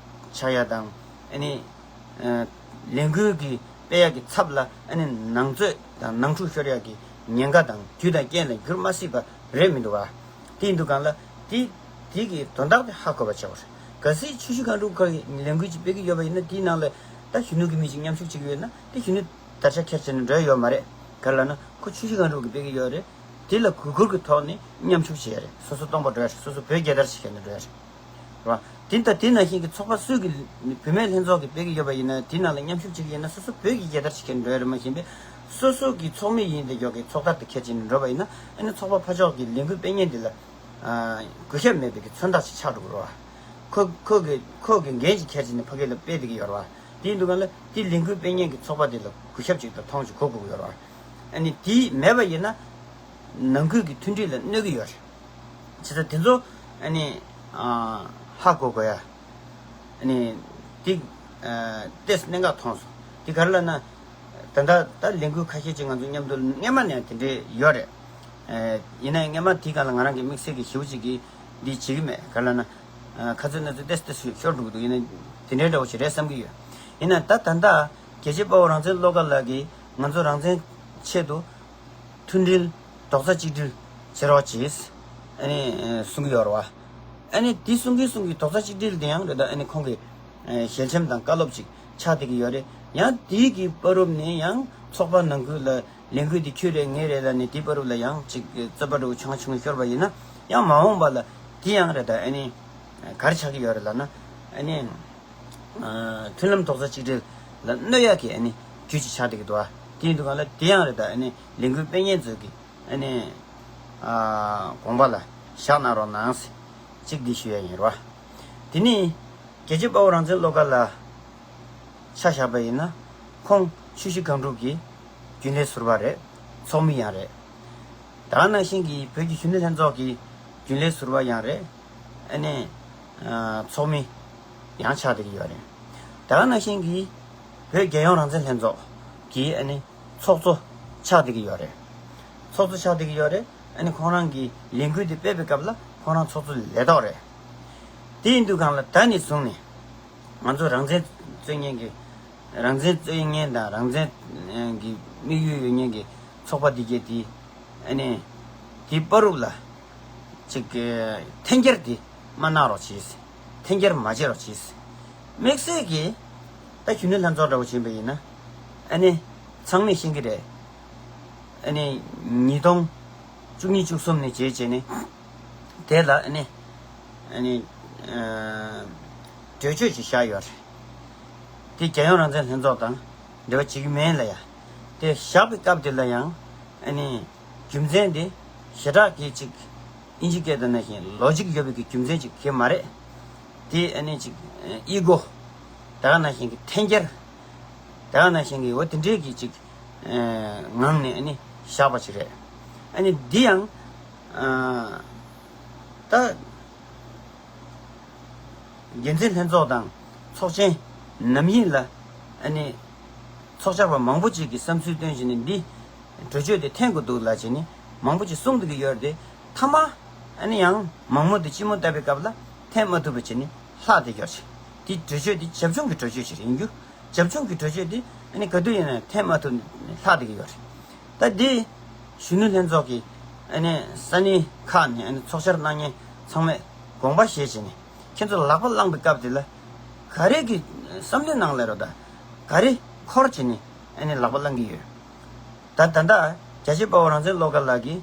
ཆགས་ཡ་དང་། ཨ་ནི། ཨ། ལས་འགུལ་གྱི་སྤེལ་ཡག་གི་ཚབ་ལ་ཨ་ནི་ནང་རྩོད་དང་ནང་འཁྲུག་ཤོར་ཡག་གི་ཉེན་ཁ་དང་དུས་དང་རྐྱེན་ལ་འགྱུར་མ་སྲིད་པ་རེད་མི་འདུག་བ། དེ་ཡིན་དུས་སྒང་ལ། དེ། དེ་གི་དོན་དག་དེ་ཧ་གོ་བ་བྱེད་དགོས་རེད། གལ་སྲིད་ཆུ་བཞི་སྒང་དྲུག་གི་ལས་འགུལ་ཅིག་སྤེལ་གྱི་ཡོད་པ་ཡིན་ན། དེའི་ནང་ལ་ད་གཞོན་ནུ་གི་མི་ཅིག་མཉམ་ཞུགས་བྱེད་ཀྱི་ཡོད་ན། དེ་གཞོན་ནུ་དར་ཆ་འཁྱེར་བྱས་ནས་འགྲོ་ཡ་ཡོད་མ་རེད། ག་ལབ་ན་ཁོ་ཆུ་བཞི་སྒང་དྲུག་གི་སྤེལ་གྱི་ཡོད་རེད། དེ་ལ་གུས་བཀུར་གྱི་ཐོག་ནས་མཉམ་ཞུགས་བྱེད་ཡ་རེད། སོ་སོ་སྟོང་པ་འགྲོ་ཡ་རེད། སོ་སོ་བོད་རྒྱལ་དར་ཞིག་འཁྱེར་ནས་འགྲོ་ཡ་རེད། རེད་བ། དེ་ལྟ་དེ་ནང་བཞིན་གྱི་ཚོགས་པ་སུས་ཀྱི་བུད་མེད་ལྷན་ཚོགས་ཀྱིས་སྤེལ་གྱི་ཡོད་པ་ཡིན་ན། དེའི་ནང་ལ་མཉམ་ཞུགས་བྱེད་ཀྱི་ཡིན་ན། སོ་སོ་བོད་ཀྱི་རྒྱལ་དར་ཞིག་འཁྱེར་འགྲོ་ཡ་རེད། མ་གཞི་པའི་སོ་སོ་གི་ཚོགས་མི་ཡིན་དེ་ཡོད་ཀྱི་ཚོགས་དར་དེ་འཁྱེར་བྱས་ནས་འགྲོ་བ་ཡིན་ན། ཨ་ནི་ཚོགས་པ་ཕར་ཕྱོགས་ཀྱི་ལས་འགུལ་སྤེལ་མཁན་དེ་ལ། ཨ། གུས་ཞབས་མེད་པའི་གི་མཚོན་རྟགས་ཤིག་ཆགས་འགྲོ་གི་རེད་བ། ཁོ་ཁོ་གི་ཁོ་གི་འགན་ཞིག་འཁྱེར་བྱས་ནས་ཕ་གི་ལ་སྤེལ་བསྡད་ཀྱི་ཡོད་རེད་བ། དེ་ཡིན་དུས་སྒང་ལ་དེ་ལས་འགུལ་སྤེལ་མཁན་གྱི་ཚོགས་པ་དེ་ལ་གུས་ཞབས་ཅིག་དང་མཐོང་ཅིག་གོ་དགོས་ཀྱི་ཡོད་རེད་བ། ཨ་ནི་དེ་མེད་པ་ཡིན་ན། ནང་ཁུལ་གྱི་མཐུན་སྒྲིལ་ལ་གནོད་ཀྱི་ཡོད་རེད། བྱས་ཙང་དེ་ཚོ་ཨ་ནི། ཨ། ཧ་གོ་དགོས་ཡ། ཨ་ནི། དེ། ཨ། ཏོག་ཙམ་གནད་འགག་མཐོང་སོང་། དེ་ག་རེ་ལབ་ན། ད་ལྟ་ད་ལས་འགུལ་ཁ་ཤས་ཅིག་ང་ཚོ་མཉམ་དུ་སྔོན་མ་ནས་དེ་འདྲས་ཡོད་རེད། ཨ། ཡིན་ནའི་སྔོན་མ་དེའི་སྒང་ལ་ང་རང་གི་དམིགས་བསལ་གྱི་ཞེ་པོ་ཅིག་གིས་འདི་བྱེད་ཀྱི་མེད། ག་རེ་ལབ་ན། ཨ། ཁ་ཚོན་སྣ་ཚོན་ཏོག་ཙམ་ཏོག་ཙམ་ཤོར་འགྲོ་གི་འདུག་ཡིན་ནའི་དེ་འདྲའི་འདྲ་བོ་ཞིག་རེད་བསམ་གྱི་ཡོད། ཡིན་ན་ད་ད་ལྟ་རྒྱལ་གཅེས་དཔའ་བོ་རང་བཙན་བློ་དགའ་ལགས་ཀྱིས་ང་ཚོ་རང་བཙན་ཆེད་དུ། མཐུན་སྒྲིལ། རྡོག་རྩ་གཅིག་སྒྲིལ་བྱེད་རོགས་གྱིས། ཨ་ནི། ཨ། གསུང་གི་ཡོད་རེད་བ། ཨ་ནི་དེ་གསུང་གིན་གསུང་གིན་རྡོག་རྩ་གཅིག་སྒྲིལ་དེ་ཡང་རེད། ད་ཨ་ནི་ཁོང་གི། ཨ། ཞལ་ཆེམས་དང་བཀའ་སློབ་ཅིག་ཆགས་བསྡད་ཀྱི་ཡོད་རེད། ཡང་དེའི་གི་བར་དུ་ནས་ཡང་ཚོགས་པ་ནང་ཁུལ་ལ་ལས་འགུལ་འདི་ཁྱོད་རེད་ངའི་རེད་ལབ་ནས་དེའི་བར་དུ་ལ་ཡང་ཅིག་རྩོད་པ་འདྲ་བོ་ཆུང་ང་ཆུང་ངུ་ཤོར་བ་ཡིན་ན། ཡང་མ་འོངས་པ་ལ་དེ་ཡང་རེད། ད་ཨ་ནི། ག་རེ་ཆགས་ཀྱི་ཡོད་རེད་ལབ་ན། ཨ་ནི། ཨ། མཐུན་ལམ་རྡོག་རྩ་གཅིག་སྒྲིལ་ལ་གནོད་ཡག་གི་ཨ་ནི་རྒྱུ་ཅིག་ཆགས་བསྡད་ཀྱི་འདུག་བ། དེ་ཡིན་དུས་སྒང་ལ་དེ་ཡང་རེད། ད་ཨ་ནི་ལས་འགུལ་སྤེལ་མཁན་ཚོས་ཀྱི་ཨ་ནི། ཨ། དགོངས་པ་ལ་བཞག་གནང་རོགས་གནང་ཟེར་གཅིག་འདི་ཞུ་ཡ་ཡིན་རེད་བ། དེ་ནི་རྒྱལ་གཅེས་དཔའ་བོ་རང་བཙན་བློ་དགའ་ལགས་ཆ་བཞག་པ་ཡིན་ན། ཁོང་ཆུ་བཞི་སྒང་དྲུག་གི་རྒྱུན་ལས་ཟུར་པ་རེད། ཚོགས་མི་ཡང་རེད། ད་ག་ནང་བཞིན་གྱི་བོད་ཀྱི་གཞོན་ནུ་ལྷན་ཚོགས་ཀྱི་རྒྱུན་ལས་ཟུར་པ་ཡང་རེད། ཨ་ནི་ཚོགས་མི་ཡང་ཆགས་བསྡད་ཀྱི་ཡོད་རེད། ད་ག་ནང་བཞིན་གྱི་བོད་རྒྱལ་ཡོངས་རང་བཙན་ལྷན་ཚོགས་ཀྱི་ཨ་ནི་ཚོགས་གཙོ་ཆགས་བསྡད་ཀྱི་ཡོད་རེད། ཚོགས་གཙོ་ཆགས་བསྡད་ཀྱི་ཡོད་རེད། ཨ་ནི་ཁོང་རང་གི་ལས་འགུལ་དེ་སྤེལ་བའི་སྐབས་ལ་ཁོང་རང་ཚོགས་གཙོ་ལས་ཐོག་རེད། དེ་ཡིན་དུས་གང་ལ་ད་ནས་བཟུང་ནས་ང་ཚོ་རང་བཙན་རྩོད་མཁན་གྱི་རང་བཙན་རྩོད་མཁན་དང་རང་བཙན་གྱི་དམིགས་ཡུལ་ཡོད་མཁན་གྱི་ཚོགས་པ་འདི་གས་དེ་ཨ་ནི་དེ་བར་དུ་ལ་ཅིག་འཐེན་འཁྱེར་དེ་མ་གནང་རོགས་གྱིས། འཐེན་འཁྱེར་མ་བྱེད་རོགས་གྱིས། དམིགས་བསལ་གྱི་ད་གཞོན་ནུ་ལྷན་ཚོགས་འདྲ་བོ་ཕྱིན་པ་ཡིན་ན་ཨ་ནི་ཚང་མས་ཤེས་ཀྱི་རེད། ཨ་ནི་ཉིས་སྟོང་བཅུ་གཉིས་བཅུ་གསུམ་ནས་བྱས་བྱས་ནས་དེ་ལ་ཨ་ནི་ཨ་ནི་ཨ་གྲོས་ཆོད་ཅིག་བཞག་ཡོད་རེད། དེ་རྒྱལ་ཡོངས་རང་བཙན་ལྷན་ཚོགས་དང་འབྲེལ་བ་བྱེད་ཀྱི་མེད་ལ་ཡ། དེ་བཞག་པའི་སྐབས་དེ་ལ་ཡང་ཨ་ནི་རྒྱུ་མཚན་དེ་ཞེ་དྲག་གི་ཅིག་ཨིན་ཇི་སྐད་དུ་ན་བཞིན་ལོ་ཇིག་ཡོད་པའི་གི་རྒྱུ་མཚན་ཅིག་གི་མ་རེད། དེ་ཨ་ནི་ཅིག་ཨི་གོ་ད་ག་ནང་བཞིན་གྱི་འཐེན་འཁྱེར། ད་ག་ནང་བཞིན་གྱི་འོ་དེ་འདྲའི་གི་ཅིག་ངང་ནས་ཨ་ནི་བཞག་པ་ཅིག་རེད། ཨ་ནི་འདི་ཡང་ད་འགན་འཛིན་ལྷན་ཚོགས་དང་ཚོགས་ཆེན་ནམ་ཡིན་ལ་ཨ་ནི་ཚོགས་བཅར་བ་མང་པོ་ཅིག་གི་བསམ་ཚུལ་བཏོན་བཞིན་ནས་འདི་གྲོས་ཆོད་དེ་འཐེན་དགོས་འདུག་ལ་བྱས་ནས་མང་པོ་ཅིག་གསུངས་བསྡད་ཀྱི་ཡོད་རེད་དེ། མཐའ་མ་ཨ་ནི་ཡང་མང་མོ་དེ་ལྕི་མོ་བཏབ་པའི་སྐབས་ལ་འཐེན་མ་ཐུབ་པ་བྱས་ནས་ལྷག་བསྡད་ཀྱི་ཡོད་རེད། དེ་གྲོས་ཆོད་དེ་བྱབ་ཆུང་གི་གྲོས་ཆོད་ཞིག་རེད་ཡིན་རྒྱུ། བྱབ་ཆུང་གི་གྲོས་ཆོད་དེ་ཨ་ནི་ག་དུས་ཡིན་ན་འཐེན་མ་ཐུབ་ནས་ལྷག་བསྡད་ཀྱི་ཡོད་རེད། ད་དེ་གཞོན་ནུ་ལྷན་ཚོགས་ཀྱི་ཨ་ནི་ས་གནས་ཁག་ནས་ཨ་ནི་ཚོགས་བཅར་གནང་མཁན་ཚང་མས་དགོངས་པ་བཞེས་བྱས་ནས་ཁྱེད་ཚོ་ལག་པ་བླངས་པའི་སྐབས་དེ་ལ་ག་རེ་གི་བསམ་བློའི་ནང་ལ་རོ་ད་ག་རེ་འཁོར་བྱས་ནས་ཨ་ནི་ལག་པ་བླངས་ཀྱི་ཡོད། ད་ད་ལྟ་རྒྱལ་གཅེས་དཔའ་བོ་རང་བཙན་བློ་དགའ་ལགས་ཀྱིས་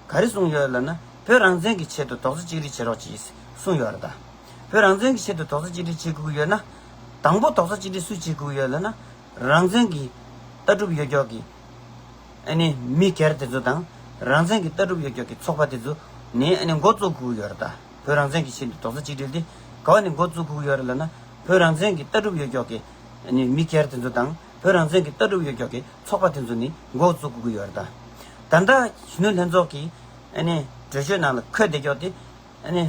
ག་རེ་གསུངས་ཡོད་ལབ་ན། བོད་རང་བཙན་གྱི་ཆེད་དུ་རྡོག་རྩ་གཅིག་སྒྲིལ་བྱེད་རོགས་གྱིས་གསུངས་ཡོད་རེད་ད། བོད་རང་བཙན་གྱི་ཆེད་དུ་རྡོག་རྩ་གཅིག་སྒྲིལ་བྱེད་དགོས་ཀྱི་ཡོད་ན། དང་པོ་རྡོག་རྩ་གཅིག་སྒྲིལ་སུས་བྱེད་དགོས་ཀྱི་ཡོད་ལབ་ན། རང་བཙན་གྱི་ལྟ་གྲུབ་ཡོད་ཀྱོག་གི་ཨ་ནི་མི་སྒེར་དེ་ཚོ་དང་། རང་བཙན་གྱི་ལྟ་གྲུབ་ཡོད་ཀྱོག་གི་ཚོགས་པ་དེ་ཚོ་ནས་ཨ་ནི་འགོ་བཙུགས་དགོས་ཀྱི་ཡོད་རེད་ད། བོད་རང་བཙན་གྱི་ཆེད་དུ་རྡོག་རྩ་གཅིག་སྒྲིལ་དེ་ག་བ་ནས་འགོ་བཙུགས་དགོས་ཀྱི་ཡོད་རེད་ལབ་ན། བོད་རང་བཙན་གྱི་ལྟ་གྲུབ་ཡོད་ཀྱོག་གི་ཨ་ནི་མི་སྒེར་དེ་ཚོ་དང་། བོད་རང་བཙན་གྱི་ལྟ་གྲུབ་ཡོད་ཀྱོག་གི་ཚོགས་པ་དེ་ཚོ་ནས་འགོ་བཙུགས་དགོས་ཀྱི་ཡོད་རེད་ད། ད་ལྟ་གཞོན་ནུ་ལྷན་ཚོགས་ཀྱི་ཨ་ནི་གྲོས་ཆོད་ནང་ལ་འཁོད་བསྡད་ཀྱོག་དེ་ཨ་ནི་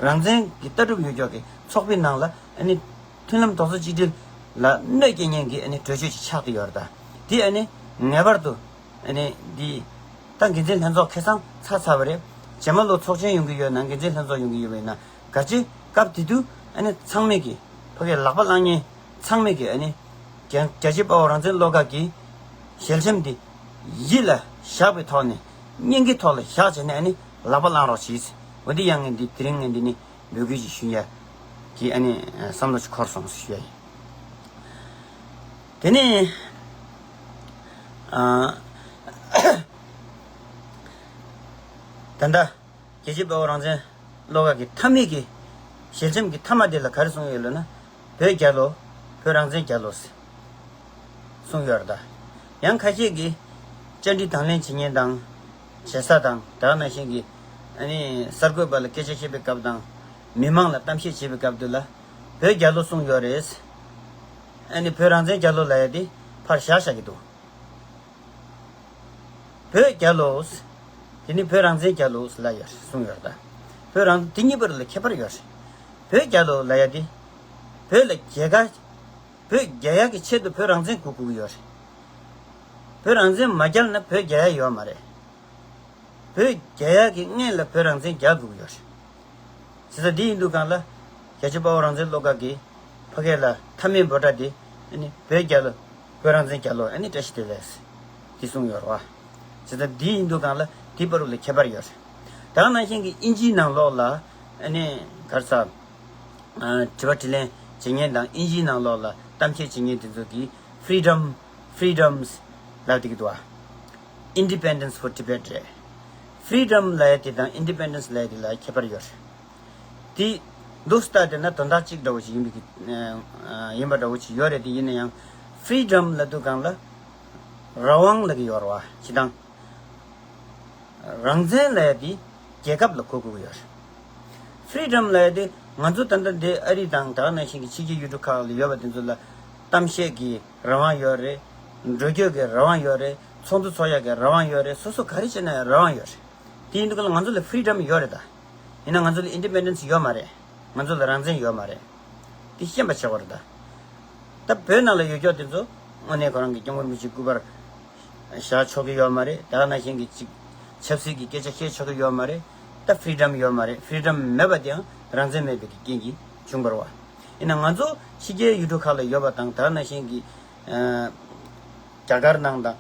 རང་བཙན་གྱི་ལྟ་གྲུབ་ཡོད་ཀྱོག་གི་ཚོགས་པའི་ནང་ལ་ཨ་ནི་མཐུན་ལམ་རྡོག་རྩ་གཅིག་སྒྲིལ་ལ་གནོད་སྐྱེལ་མཁན་གྱི་ཨ་ནི་གྲོས་ཆོད་ཅིག་ཆགས་བསྡད་ཡོད་རེད་ད། དེ་ཨ་ནི་ངེས་པར་དུ་ཨ་ནི་འདི་ད་འགན་འཛིན་ལྷན་ཚོགས་ཁ་སང་ཚར་ཚར་བ་རེད། རྗེས་མ་ལོ་ཚོགས་ཆེན་ཡོང་གི་ཡོད་ན། འགན་འཛིན་ལྷན་ཚོགས་ཡོང་གི་ཡོད་པ་ཡིན་ན། གལ་ཆེ་སྐབས་དེ་དུས་ཨ་ནི་ཚང་མས་ཀྱི་ཕ་གིའི་ལག་པ་བླངས་མཁན་ཚང་མས་ཀྱི་ཨ་ནི་རྒྱ་རྒྱལ་གཅེས་དཔའ་བོ་རང་བཙན་བློ་དགའ་གི་ཞལ་ཆེམས་འདི་ཡིད་ལ་བཞག་པའི་ཐོག་ནས། སྙིང་གི་ཐོག་ལ་བཞག་བྱས་ནས་ཨ་ནི་ལག་པ་བླངས་རོགས་གྱིས། འོ་འདི་ཡང་ངས་འདི་དེ་རིང་ངས་འདི་ནི་འབོད་སྐུལ་ཅིག་ཞུ་ཡ་གི་ཨ་ནི་བསམ་བློ་ཅིག་འཁོར་སོང་ཞུ་ཡ་ཡིན། དེ་ནས་ཨ་ད་ལྟ་རྒྱལ་གཅེས་དཔའ་བོ་རང་བཙན་བློ་དགའ་གི་མཐའ་མའི་གི་ཞལ་ཆེམས་ཀྱི་མཐའ་མ་དེ་ལ་ག་རེ་གསུངས་ཡོད་ལབ་ན། བོད་རྒྱལ་ལོ། བོད་རང་བཙན་རྒྱལ་ལོ་ཟེར་གསུངས་ཡོད་རེད་ད། ཡང་ཁ་ཤས་ཀྱིས་བཅར་འདྲི་དང་ལེན་བྱེད་མཁན་དང་། བྱེད་ས་དང་། དེ་ག་ནང་བཞིན་གྱི་ཨ་ནི་གསར་འགོད་པ་ལ་སྐད་ཆ་བཤད་པའི་སྐབས་དང་། མི་མང་ལ་གཏམ་བཤད་བྱེད་པའི་སྐབས་དུ་ལ་བོད་རྒྱལ་ལོ་གསུངས་ཡོད་རེད། ཨ་ནི་བོད་རང་བཙན་རྒྱལ་ལོ་ལབ་ཡ་དེ་ཕར་བཞག་བཞག་གི་འདུག་བོད་རྒྱལ་ལོ། དེ་ནི་བོད་རང་བཙན་རྒྱལ་ལོ་ལབ་ཡོད་གསུངས་ཡོད་རེད་ད། བོད་རང་དེ་གཉིས་བར་ལ་ཁྱད་པར་ཡོད་རེད། བོད་རྒྱལ་ལོ་ལབ་ཡ་དེ་བོད་ལ་རྒྱལ་ཁ། བོད་རྒྱལ་ཡག་གི་ཆེད་དུ་བོད་རང་བཙན་དགོས་དགོས་ཀྱི་ཡོད་རེད། བོད་རང་བཙན་མ་རྒྱལ་ན་བོད་རྒྱལ་ཡག་ཡོད་མ་རེད། བོད་རྒྱལ་ཡག་གི་སྔོན་ལ་བོད་རང་བཙན་རྒྱལ་དགོས་ཀྱི་ཡོད་རེད། བྱས་ཙང་འདི་ཡིན་དུས་སྒང་ལ་རྒྱལ་གཅེས་དཔའ་བོ་རང་བཙན་བློ་དགའ་གིས་ཕ་གི་ལ་མཐའ་མའི་འབོད་སྒྲ་དེ་ཨ་ནི་བོད་རྒྱལ་ལོ། བོད་རང་བཙན་རྒྱལ་ལོ། ཨ་ནི་བཀྲ་ཤིས་བདེ་ལེགས་འདི་གསུངས་ཡོད་རེད་བ། བྱས་ཙང་འདི་ཡིན་དུས་སྒང་ལ་འདི་བར་དུ་ལ་ཁྱད་པར་ཡོད་རེད། ད་ག་ནང་བཞིན་གྱི་དབྱིན་ཇིའི་ནང་ལོགས་ལ་ཨ་ནི་ག་རེ་ཟ། དྲི་བ་དྲིས་ལན་བྱེད་མཁན་དང་། དབྱིན་ཇིའི་ནང་ལོགས་ལ་གཏམ་བཤད་བྱེད་མཁན་དེ་ཚོ་གིས་Freedom, Freedoms ལབ་བསྡད་ཀྱི་འདུག་བ། Independence for Tibet རེད། Freedom ལབ་ཡ་དེ་དང་Independence ལབ་ཡ་དེ་ལ་ཁྱད་པར་ཡོད་རེད། དེ་འདུག་སེ་ལྟ་བསྡད་ན་དོན་དག་གཅིག་འདྲ་བོ་ཞིག་ཡིན་པའི་གི་ཡིན་པ་འདྲ་བོ་ཞིག་ཡོད་རེད། དེ་ཡིན་ན་ཡང་Freedom ལབ་དུས་སྒང་ལ་རང་དབང་ལབ་ཀྱི་ཡོད་རེད་བ། སྤྱིར་བཏང་རང་བཙན་ལབ་ཡ་དེ་རྒྱལ་ཁབ་ལ་གོ་དགོས་ཀྱི་ཡོད་རེད། Freedom ལབ་ཡ་དེ་ང་ཚོ་ད་ལྟ་འདི་ཨ་རི་དང་དེ་ག་ནང་བཞིན་གྱི་ཕྱི་རྒྱལ་ཡུལ་གྲུ་ཁག་ལ་ཡོད་པ་དེ་ཚོ་ལ་གཏམ་བཤད་ཀྱི་རང་དབང་ཡོད་རེད། འགྲོ་སྐྱོད་ཀྱི་རང་དབང་ཡོད་རེད། ཚོགས་འདུ་ཚོགས་ཡག་གི་རང་དབང་ཡོད་རེད། སོ་སོ་ག་རེ་བྱེད་ན་ཡང་རང་དབང་ཡོད་རེད། དེ་ཡིན་དུས་ཀ་ལ་ང་ཚོ་ལ་ཕི་རི་ཌམ་ཡོད་རེད་ད། ཡིན་ན་ང་ཚོ་ལ་ཨིན་ཌི་པེན་ཌེན་སི་ཡོད་མ་རེད། ང་ཚོ་ལ་རང་བཙན་ཡོད་མ་རེད། དེ་ཤེས་པ་བྱེད་དགོས་རེད་ད། ད་བོད་ནང་ལ་ཡོད་ཀྱོག་དེ་ཚོ་དངོས་གནས་ཁོ་རང་གི་སྐྱབས་མགོན་རིན་པོ་ཆེ་སྐུ་པར་བཞག་ཆོག་གི་ཡོད་མ་རེད། ད་ག་ནང་བཞིན་གྱི་ཅིག་ཆབ་སྲིད་ཀྱི་སྐད་ཆ་བཤད་ཆོག་གི་ཡོད་མ་རེད། ད་ཕི་རི་ཌམ་ཡོད་མ་རེད། ཕི་རི་ཌམ་མེད་པ་དེའང་རང་བཙན་མེད་པའི་རྐྱེན་གྱིས་བྱུང་བ་རེད་བ། ཡིན་ན་ང་ཚོ་ཕྱི་རྒྱལ་ཡུལ་གྲུ་ཁག་ལ་ཡོད་པ་དང་། ད་ག་ནང་བཞིན་གྱི་རྒྱ་གར་ནང་དང་།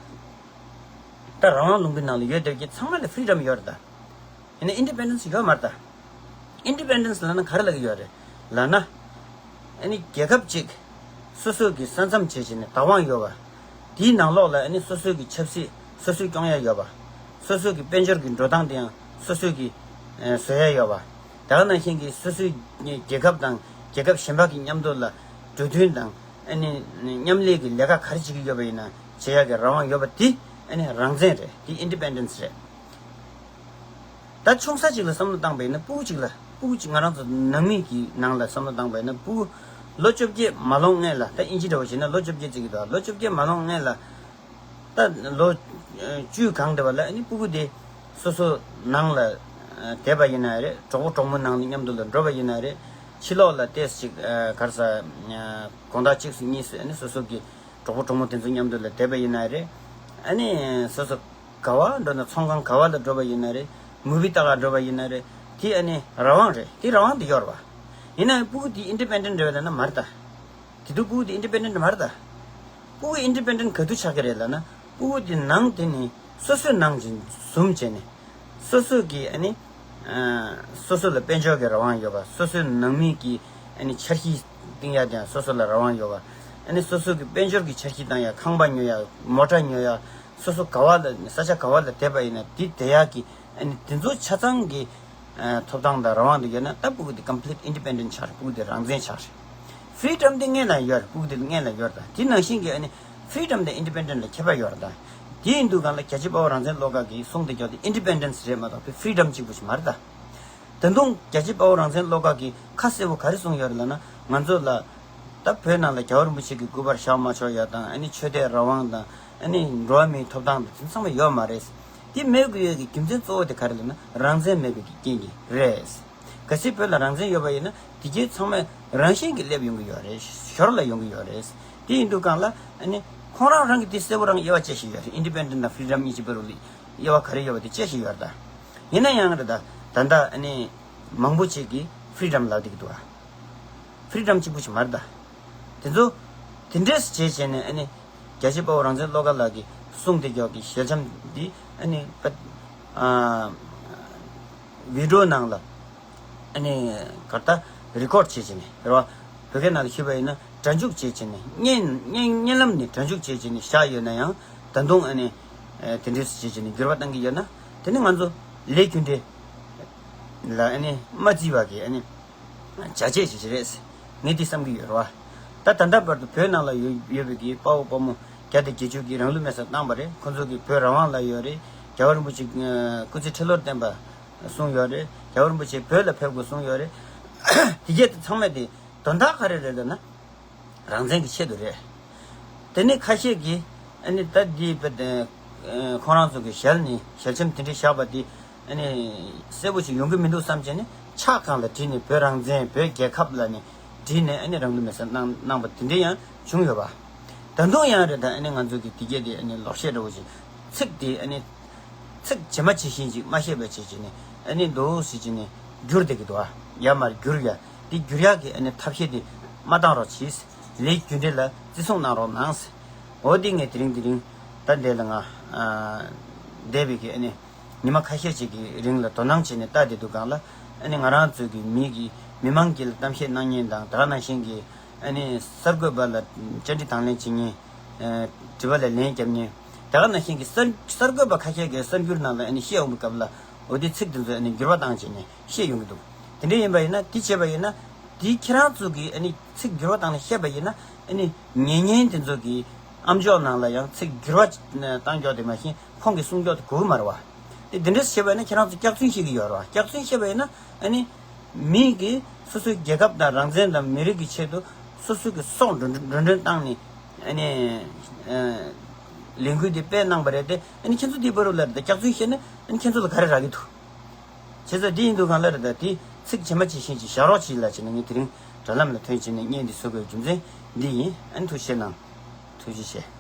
ད་རང་དབང་ལུང་པའི་ནང་ལ་ཡོད་བསྡད་ཀྱི་ཚང་མ་ལ་ཕི་རི་ཌམ་ཡོད་རེད་ད། ཡིན་ན་ཨིན་ཌི་པེན་ཌེན་སི་ཡོད་མ་རེད་ད། ཨིན་ཌི་པེན་ཌེན་སི་ལབ་ན་ག་རེ་ལབ་ཀྱི་ཡོད་རེད་ལབ་ན། ཨ་ནི་རྒྱལ་ཁབ་ཅིག་སོ་སོ་གི་ས་མཚམས་བྱས་བྱས་ནས་བདག་དབང་ཡོད་པ། དེའི་ནང་ལོགས་ལ་ཨ་ནི་སོ་སོ་གི་ཆབ་སྲིད་སོ་སོས་སྐྱོང་ཡ་ཡོད་པ། སོ་སོ་གི་དཔལ་འབྱོར་གྱི་འགྲོ་སྟངས་དེ་ཡང་སོ་སོ་གི་ཨ་བཟོ་ཡ་ཡོད་པ། ད་ག་ནང་བཞིན་གྱི་སོ་སོའི་རྒྱལ་ཁབ་དང་རྒྱལ་ཁབ་གཞན་པ་གི་མཉམ་དུ་ལ་གྲོས་མཐུན་དང་། ཨ་ནི་མཉམ་ལས་ཀྱི་ལས་ཀ་ག་རེ་བྱེད་ཀྱི་ཡོད་པ་ཡིན་ན་བྱེད་ཡག་གི་རང་དབང་ཡོད་པ་དེ་ཨ་ནི་རང་བཙན་རེད། དེ་ཨིན་ཌི་པེན་ཌེན་སི་རེད། ད་ཆུང་ས་གཅིག་ལ་བསམ་བློ་བཏང་པ་ཡིན་ན། སྤུ་གུ་གཅིག་ལ། སྤུ་གུ་གཅིག་ང་རང་ཚོ་ནང་མི་གི་ནང་ལ་བསམ་བློ་བཏང་པ་ཡིན་ན། སྤུ་གུ་ལོ་བཅོ་བརྒྱད་མ་ལོན་སྔོན་ལ། ད་ཨིན་ཇི་འདྲ་བོ་བྱས་ན་ལོ་བཅོ་བརྒྱད་བརྩི་གི་འདུག་ལོ་བཅོ་བརྒྱད་མ་ལོན་སྔོན་ལ། ད་ལོ་བཅུ་གང་བསྡད་པ་ལ་ཨ་ནི་སྤུ་གུ་དེ་སོ་སོ་ནང་ལ་བསྡད་པ་ཡིན་ན་རེད། གྲོགས་པོ་གྲོགས་མོ་ནང་ལ་མཉམ་དུ་ལ་འགྲོ་བ་ཡིན་ན་རེད། ཕྱི་ལོགས་ལ་ཏོག་ཙམ་ཅིག་ག་རེ་ཟེར། དགོང་དག་གཅིག་སུ་གཉིས་སུ་ཨ་ནི་སོ་སོ་གི་གྲོགས་པོ་གྲོགས་མོ་དེ་ཚོ་མཉམ་དུ་ལ་བསྡད་པ་ཡིན་ན་རེད། ཨ་ནི་སོ་སོ་ག་བ་འགྲོ་ན། ཚོང་ཁང་ག་བ་ལ་འགྲོ་བ་ཡིན་ན་རེད། མུ་བི་ལྟ་ག་འགྲོ་བ་ཡིན་ན་རེད། དེ་ཨ་ནི་རང་དབང་རེད། དེ་རང་དབང་དེ་ཡོད་རེད་བ། ཡིན་ན་ཡང་སྤུ་གུ་དེ་ཨིན་ཌི་པེན་ཌེན་སི་རེད་བ་ལབ་ན་མ་རེད་ད། དེ་དུས་སྤུ་གུ་དེ་ཨིན་ཌི་པེན་ཌེན་སི་མ་རེད་ད། སྤུ་གུ་ཨིན་ཌི་པེན་ཌེན་སི་ག་དུས་ཆགས་ཀྱི་རེད་ལབ་ན། སྤུ་གུ་དེ་ནང་དེ་ནི་སོ་སོའི་ནང་བཞིན་བཟུང་བྱས་ནས། སོ་སོ་གི་ཨ་ནི་ཨ་སོ་སོ་ལ་དཔལ་འབྱོར་གྱི་རང་དབང་ཡོད་པ། སོ་སོའི་ནང་མི་གི་ཨ་ནི་འཆར་གཞི་བཏིང་ཡ་དེ་ཡང་སོ་སོ་ལ་རང་དབང་ཡོད་པ། ཨ་ནི་སོ་སོ་གི་དཔལ་འབྱོར་གྱི་འཆར་གཞི་བཏང་ཡ། ཁང་པ་ཉོ་ཡ། མོ་ཊ་ཉོ་ཡ། སོ་སོ་ག་བ་ལ་ས་ཆ་ག་བ་ལ་བསྡད་པ་ཡིན་ན་དེ་བསྡད་ཡ་གི་ཨ་ནི་དེ་ཚོ་ཆ་ཚང་གི་ཨ་ཐོབ་ཐང་དང་རང་དབང་དེ་ཡོད་ན། ད་སྤུ་གུ་དེ་ཀམ་པི་ལིཊ་ཨིན་ཌི་པེན་ཌེན་སི་ཆགས་རེད། སྤུ་གུ་དེ་རང་བཙན་ཆགས་རེད། ཕི་རི་ཌམ་དེ་སྔོན་ལ་ཡོད་རེད། སྤུ་གུ་དེ་སྔོན་ལ་ཡོད་རེད་ད། དེ་ནང་བཞིན་གྱི་ཨ་ནི་ཕི་རི་ཌམ་དང་ཨིན་ཌི་པེན་ཌེན་སི་ལ་ཁྱད་པར་ཡོད་རེད་ད། དེ་ཡིན་དུས་སྒང་ལ་རྒྱལ་གཅེས་དཔའ་བོ་རང་བཙན་བློ་དགའ་གིས་གསུངས་དེ་ཀྱོག་དེ་ཨིན་ཌི་པེན་ཌེན་སི་རེད་མ་གཏོགས་ཕི་རི་ཌམ་གཅིག་པུ་ཞིག་མ་རེད་ད། ད་དུང་རྒྱལ་གཅེས་དཔའ་བོ་རང་བཙན་བློ་དགའ་གིས་ཁ་གསལ་པོ་ག་རེ་གསུངས་ཡོད་རེད་ལབ་ན། ང་ཚོ་ལ་ད་བོད་ནང་ལ་རྒྱལ་བ་རིན་པོ་ཆེ་གི་སྐུ་པར་བཞག་མ་ཆོག་ཡ་དང་། ཨ་ནི་ཆོས་དད་རང་དབང་དང་། ཨ་ནི་འགྲོ་བ་མིའི་ཐོབ་ཐང་དང་དེ་ཚང་མ་ཡོད་མ་རེད། དེ་མེད་དགོས་ཡས་ཀྱི་རྒྱུ་མཚན་གཙོ་བོ་དེ་ག་རེ་ལབ་ན་རང་བཙན་མེད་པའི་རྐྱེན་གྱིས་རེད། གལ་སྲིད་བོད་ལ་རང་བཙན་ཡོད་པ་ཡིན་ན་དེ་གའི་ཚང་མ་རང་བཞིན་གྱིས་སླེབས་ཡོང་གི་ཡོད་རེད། ཞོར་ལ་ཡོང་གི་ཡོད་རེད། དེ་ཡིན་དུས་སྒང་ལ་ཨ་ནི་ཁོང་རང་རང་གིས་དེ་གསལ་པོ་རང་དབྱེ་བ་དཔྱད་བཞིན་ཡོད་རེད། ཨིན་ཌི་པེན་ཌེན་སི་དང་ཕི་རི་ཌམ་གཉིས་ཀྱི་བར་ལ་དབྱེ་བ་ག་རེ་ཡོད་པ་དེ་དཔྱད་བཞིན་ཡོད་རེད་ད། ཡིན་ན་ཡང་རེད་ད། ད་ལྟ་ཨ་ནི་མང་པོ་ཅིག་གིས་ཕི་རི་ཌམ་ལབ་བསྡད་ཀྱི་འདུག་ཨ། ཕི་རི་ཌམ་གཅིག་པུ་ཞིག་མ་རེད་ད། དེ་ཚོ་དེ་འདྲས་བྱས་བྱས་ནས་ཨ་ནི་རྒྱལ་གཅེས་དཔའ་བོ་རང་བཙན་བློ་དགའ་ལགས་ཀྱིས་གསུངས་དེ་ཀྱོག་གི་ཞལ་ཆེམས་འདི་ཨ་ནི་ཨ་བི་ཌི་ཡོ་ནང་ལ་ཨ་ནི་ག་རེ་ད་རི་ཀོཌ་བྱས་བྱས་ནས་རེད་བ། བོད་སྐད་ནང་ལ་ཞུས་པ་ཡིན་ན་སྒྲ་འཇུག་བྱས་བྱས་ནས། བརྙན་བརྙན་བརྙན་ལམ་ནས་སྒྲ་འཇུག་བྱས་བྱས་ནས་བཞག་ཡོད་ན་ཡང་། ད་དུང་ཨ་ནི་ཨ་དེ་འདྲས་བྱས་བྱས་ནས་འགྱུར་བ་གཏང་གི་ཡོད་ན། དེ་ནི་ང་ཚོ་ལས་རྒྱུ་འབྲས་ལ་ཨ་ནི་མ་བརྩི་བ་གི་ཨ་ནི་བྱ་བྱེད་ཅིག་རེད། ངས་འདི་བསམ་གྱི་ཡོད་རེད་བ། ད་ད་ལྟ་བར་དུ་བོད་ནང་ལ་ཡོད་ཡོད་པའི་གི་དཔའ་བོ་དཔའ་མོ་བརྒྱ་དང་བརྒྱད་ཅུ་གིས་རང་ལུས་མེར་སྲེག་བཏང་པ་རེད། ཁོ་ཚོ་གིས་བོད་རང་དབང་ལབ་ཡོད་རེད། རྒྱལ་བ་རིན་པོ་ཆེ་ཨ་སྐུ་ཚེ་ཁྲི་ལོར་བརྟན་པ་གསུངས་ཡོད་རེད། རྒྱལ་བ་རིན་པོ་ཆེ་བོད་ལ་ཕེབས་དགོས་གསུངས་ཡོད་རེད། དེ་གས་དེ་ཚང་མ་དེ་དོན་དག་ག་རེ་རེད་ལབ་ན། རང་བཙན་གྱི་ཆེད་དུ་རེད། དེ་ནས་ཁ་ཤས་ཀྱིས་ཨ་ནི་ད་འདི་བོད་དེ་ཁོང་རང་ཚོ་གི་ཞལ་ནས་ཞལ་ཆེམས་དེ་འདྲ་བཞག་པ་དེ་ཨ་ནི་གསལ་པོ་ཞིག་ཡོང་གི་མི་འདུག་བསམ་བྱས་ནས་ཕྱག་སྒང་ལ་བྲིས་ནས་བོད་རང་བཙན། བོད་རྒྱལ་ཁབ་ལབ་ནས་བྲིས་ནས་ཨ་ནི་རང་ལུས་མེར་སྲེག་གནང་གནང་པ་དེ་འདྲ་ཡང་བྱུང་ཡོད་པ། ད་དུང་ཡང་རེད་ད། ཨ་ནི་ང་ཚོ་གི་དེ་གས་དེ་ཨ་ནི་ལོག་བཤད་འདྲ་བོ་ཞིག་ཚིག་དེ་ཨ་ནི་ཚིག་ཇི་མ་ཇི་བཞིན་ཅིག་མ་བཤད་པ་བྱས་བྱས་ནས་ཨ་ནི་འདུག་སེ་བྱས་ནས་བསྒྱུར་བསྡད་ཀྱི་འདུག་ཨ། ཡར་མར་བསྒྱུར་ཡ་དེ་བསྒྱུར་ཡག་གི་ཨ་ནི་ཐབས་ཤེས་དེ་མ་བཏང་རོགས་གྱིས། ལས་རྒྱུ་འབྲས་ལ་བརྩི་སྲུང་གནང་རོགས་གནང་། འོ་དེ་ངས་དེ་རིང་དེ་རིང་ད་འདི་ལ་ང་ཨ་འདས་པའི་གི་ཨ་ནི་ཉི་མ་ཁ་ཤས་ཅིག་གི་རིང་ལ་དོ་སྣང་བྱས་ནས་ལྟ་བསྡད་དུས་སྒང་ལ། ཨ་ནི་ང་རང་ཚོའི་གི་མི་གི་མི་མང་གི་ལ་གཏམ་བཤད་གནང་མཁན་དང་། ད་ག་ནང་བཞིན་གི་ཨ་ནི་གསར་འགོད་པ་ལ་བཅར་འདྲི་དང་ལེན་བྱེད་མཁན། ཨ་དྲི་བ་ལ་ལན་རྒྱབ་མཁན། ད་ག་ནང་བཞིན་གི་གསར་གསར་འགོད་པ་ཁ་ཤས་ཀྱིས་གསར་འགྱུར་ནང་ལ་ཨ་ནི་བཤད་འོང་བའི་སྐབས་ལ། འོ་དེ་ཚིག་དེ་ཚོ་ཨ་ནི་འགྱུར་བ་བཏང་བྱས་ནས་བཤད་ཡོང་གི་འདུག་དེ་འདྲ་ཡིན་པ་ཡིན་ན། དེ་བྱས་པ་ཡིན་ན། དེ་ཁྱེད་རང་ཚོ་གིས་ཨ་ནི་ཚིག་འགྱུར་བ་བཏང་ནས་བཤད་པ་ཡིན་ན། ཨ་ནི་ཉན་མཁན་དེ་ཚོ་གི་ཨམ་ཅོག་ནང་ལ་ཡང་ཚིག་འགྱུར་བ་བཏང་ཀྱོག་དེ་མ་གཞི་ཁོང་གིས་གསུང་ཀྱོག་དེ་གོ་གི་མ་རེད་བ། དེ་དེ་འདྲས་བྱས་པ་ཡིན་ན་ཁྱེད་རང་ཚོ་སྐྱག་རྫུན་བཤད་ཀྱི་ཡོད་རེད་བ། སྐྱག་རྫུན་བཤད་པ་ཡིན་ན་ཨ་ནི་མི་གིས་སོ་སོའི་རྒྱལ་ཁབ་དང་རང་བཙན་དང་མི་རིགས་ཀྱི་ཆེད་དུ་སོ་སོ་གི་སྲོག་འགྲོ་འགྲོ་གྲོན་བཏང་ནས། ཨ་ནི་ཨ་ ལས་འགུལ་འདི་སྤེལ་གནང་པ་རེད་དེ། ཨ་ནི་ཁྱེད་ཚོ་འདི་བར་ལ་རེད་ད་སྐྱག་རྫུན་བཤད་ན་ཨ་ནི་ཁྱེད་ཚོ་ལ་ག་རེ་རག་གི་འདུག་བྱས་ཙང་འདི་ཡིན་དུས་གང་ལ་རེད་ད་དེ་ཚིག་ཇི་མ་ཇི་བཞིན་ཅིག་བཞག་རོགས་གྱིས་ལབ་བྱས་ནས་ངས་དེ་རིང་དྲ་ལམ་ལ་ཐོན་བྱས་ནས་བརྙན་འདི་བཟོ་དགོས་རྒྱུ་མཚན་འདི་ཡིན། ཨ་ནི་ཐུགས་རྗེ་གནང་། ཐུགས་རྗེ་ཆེ།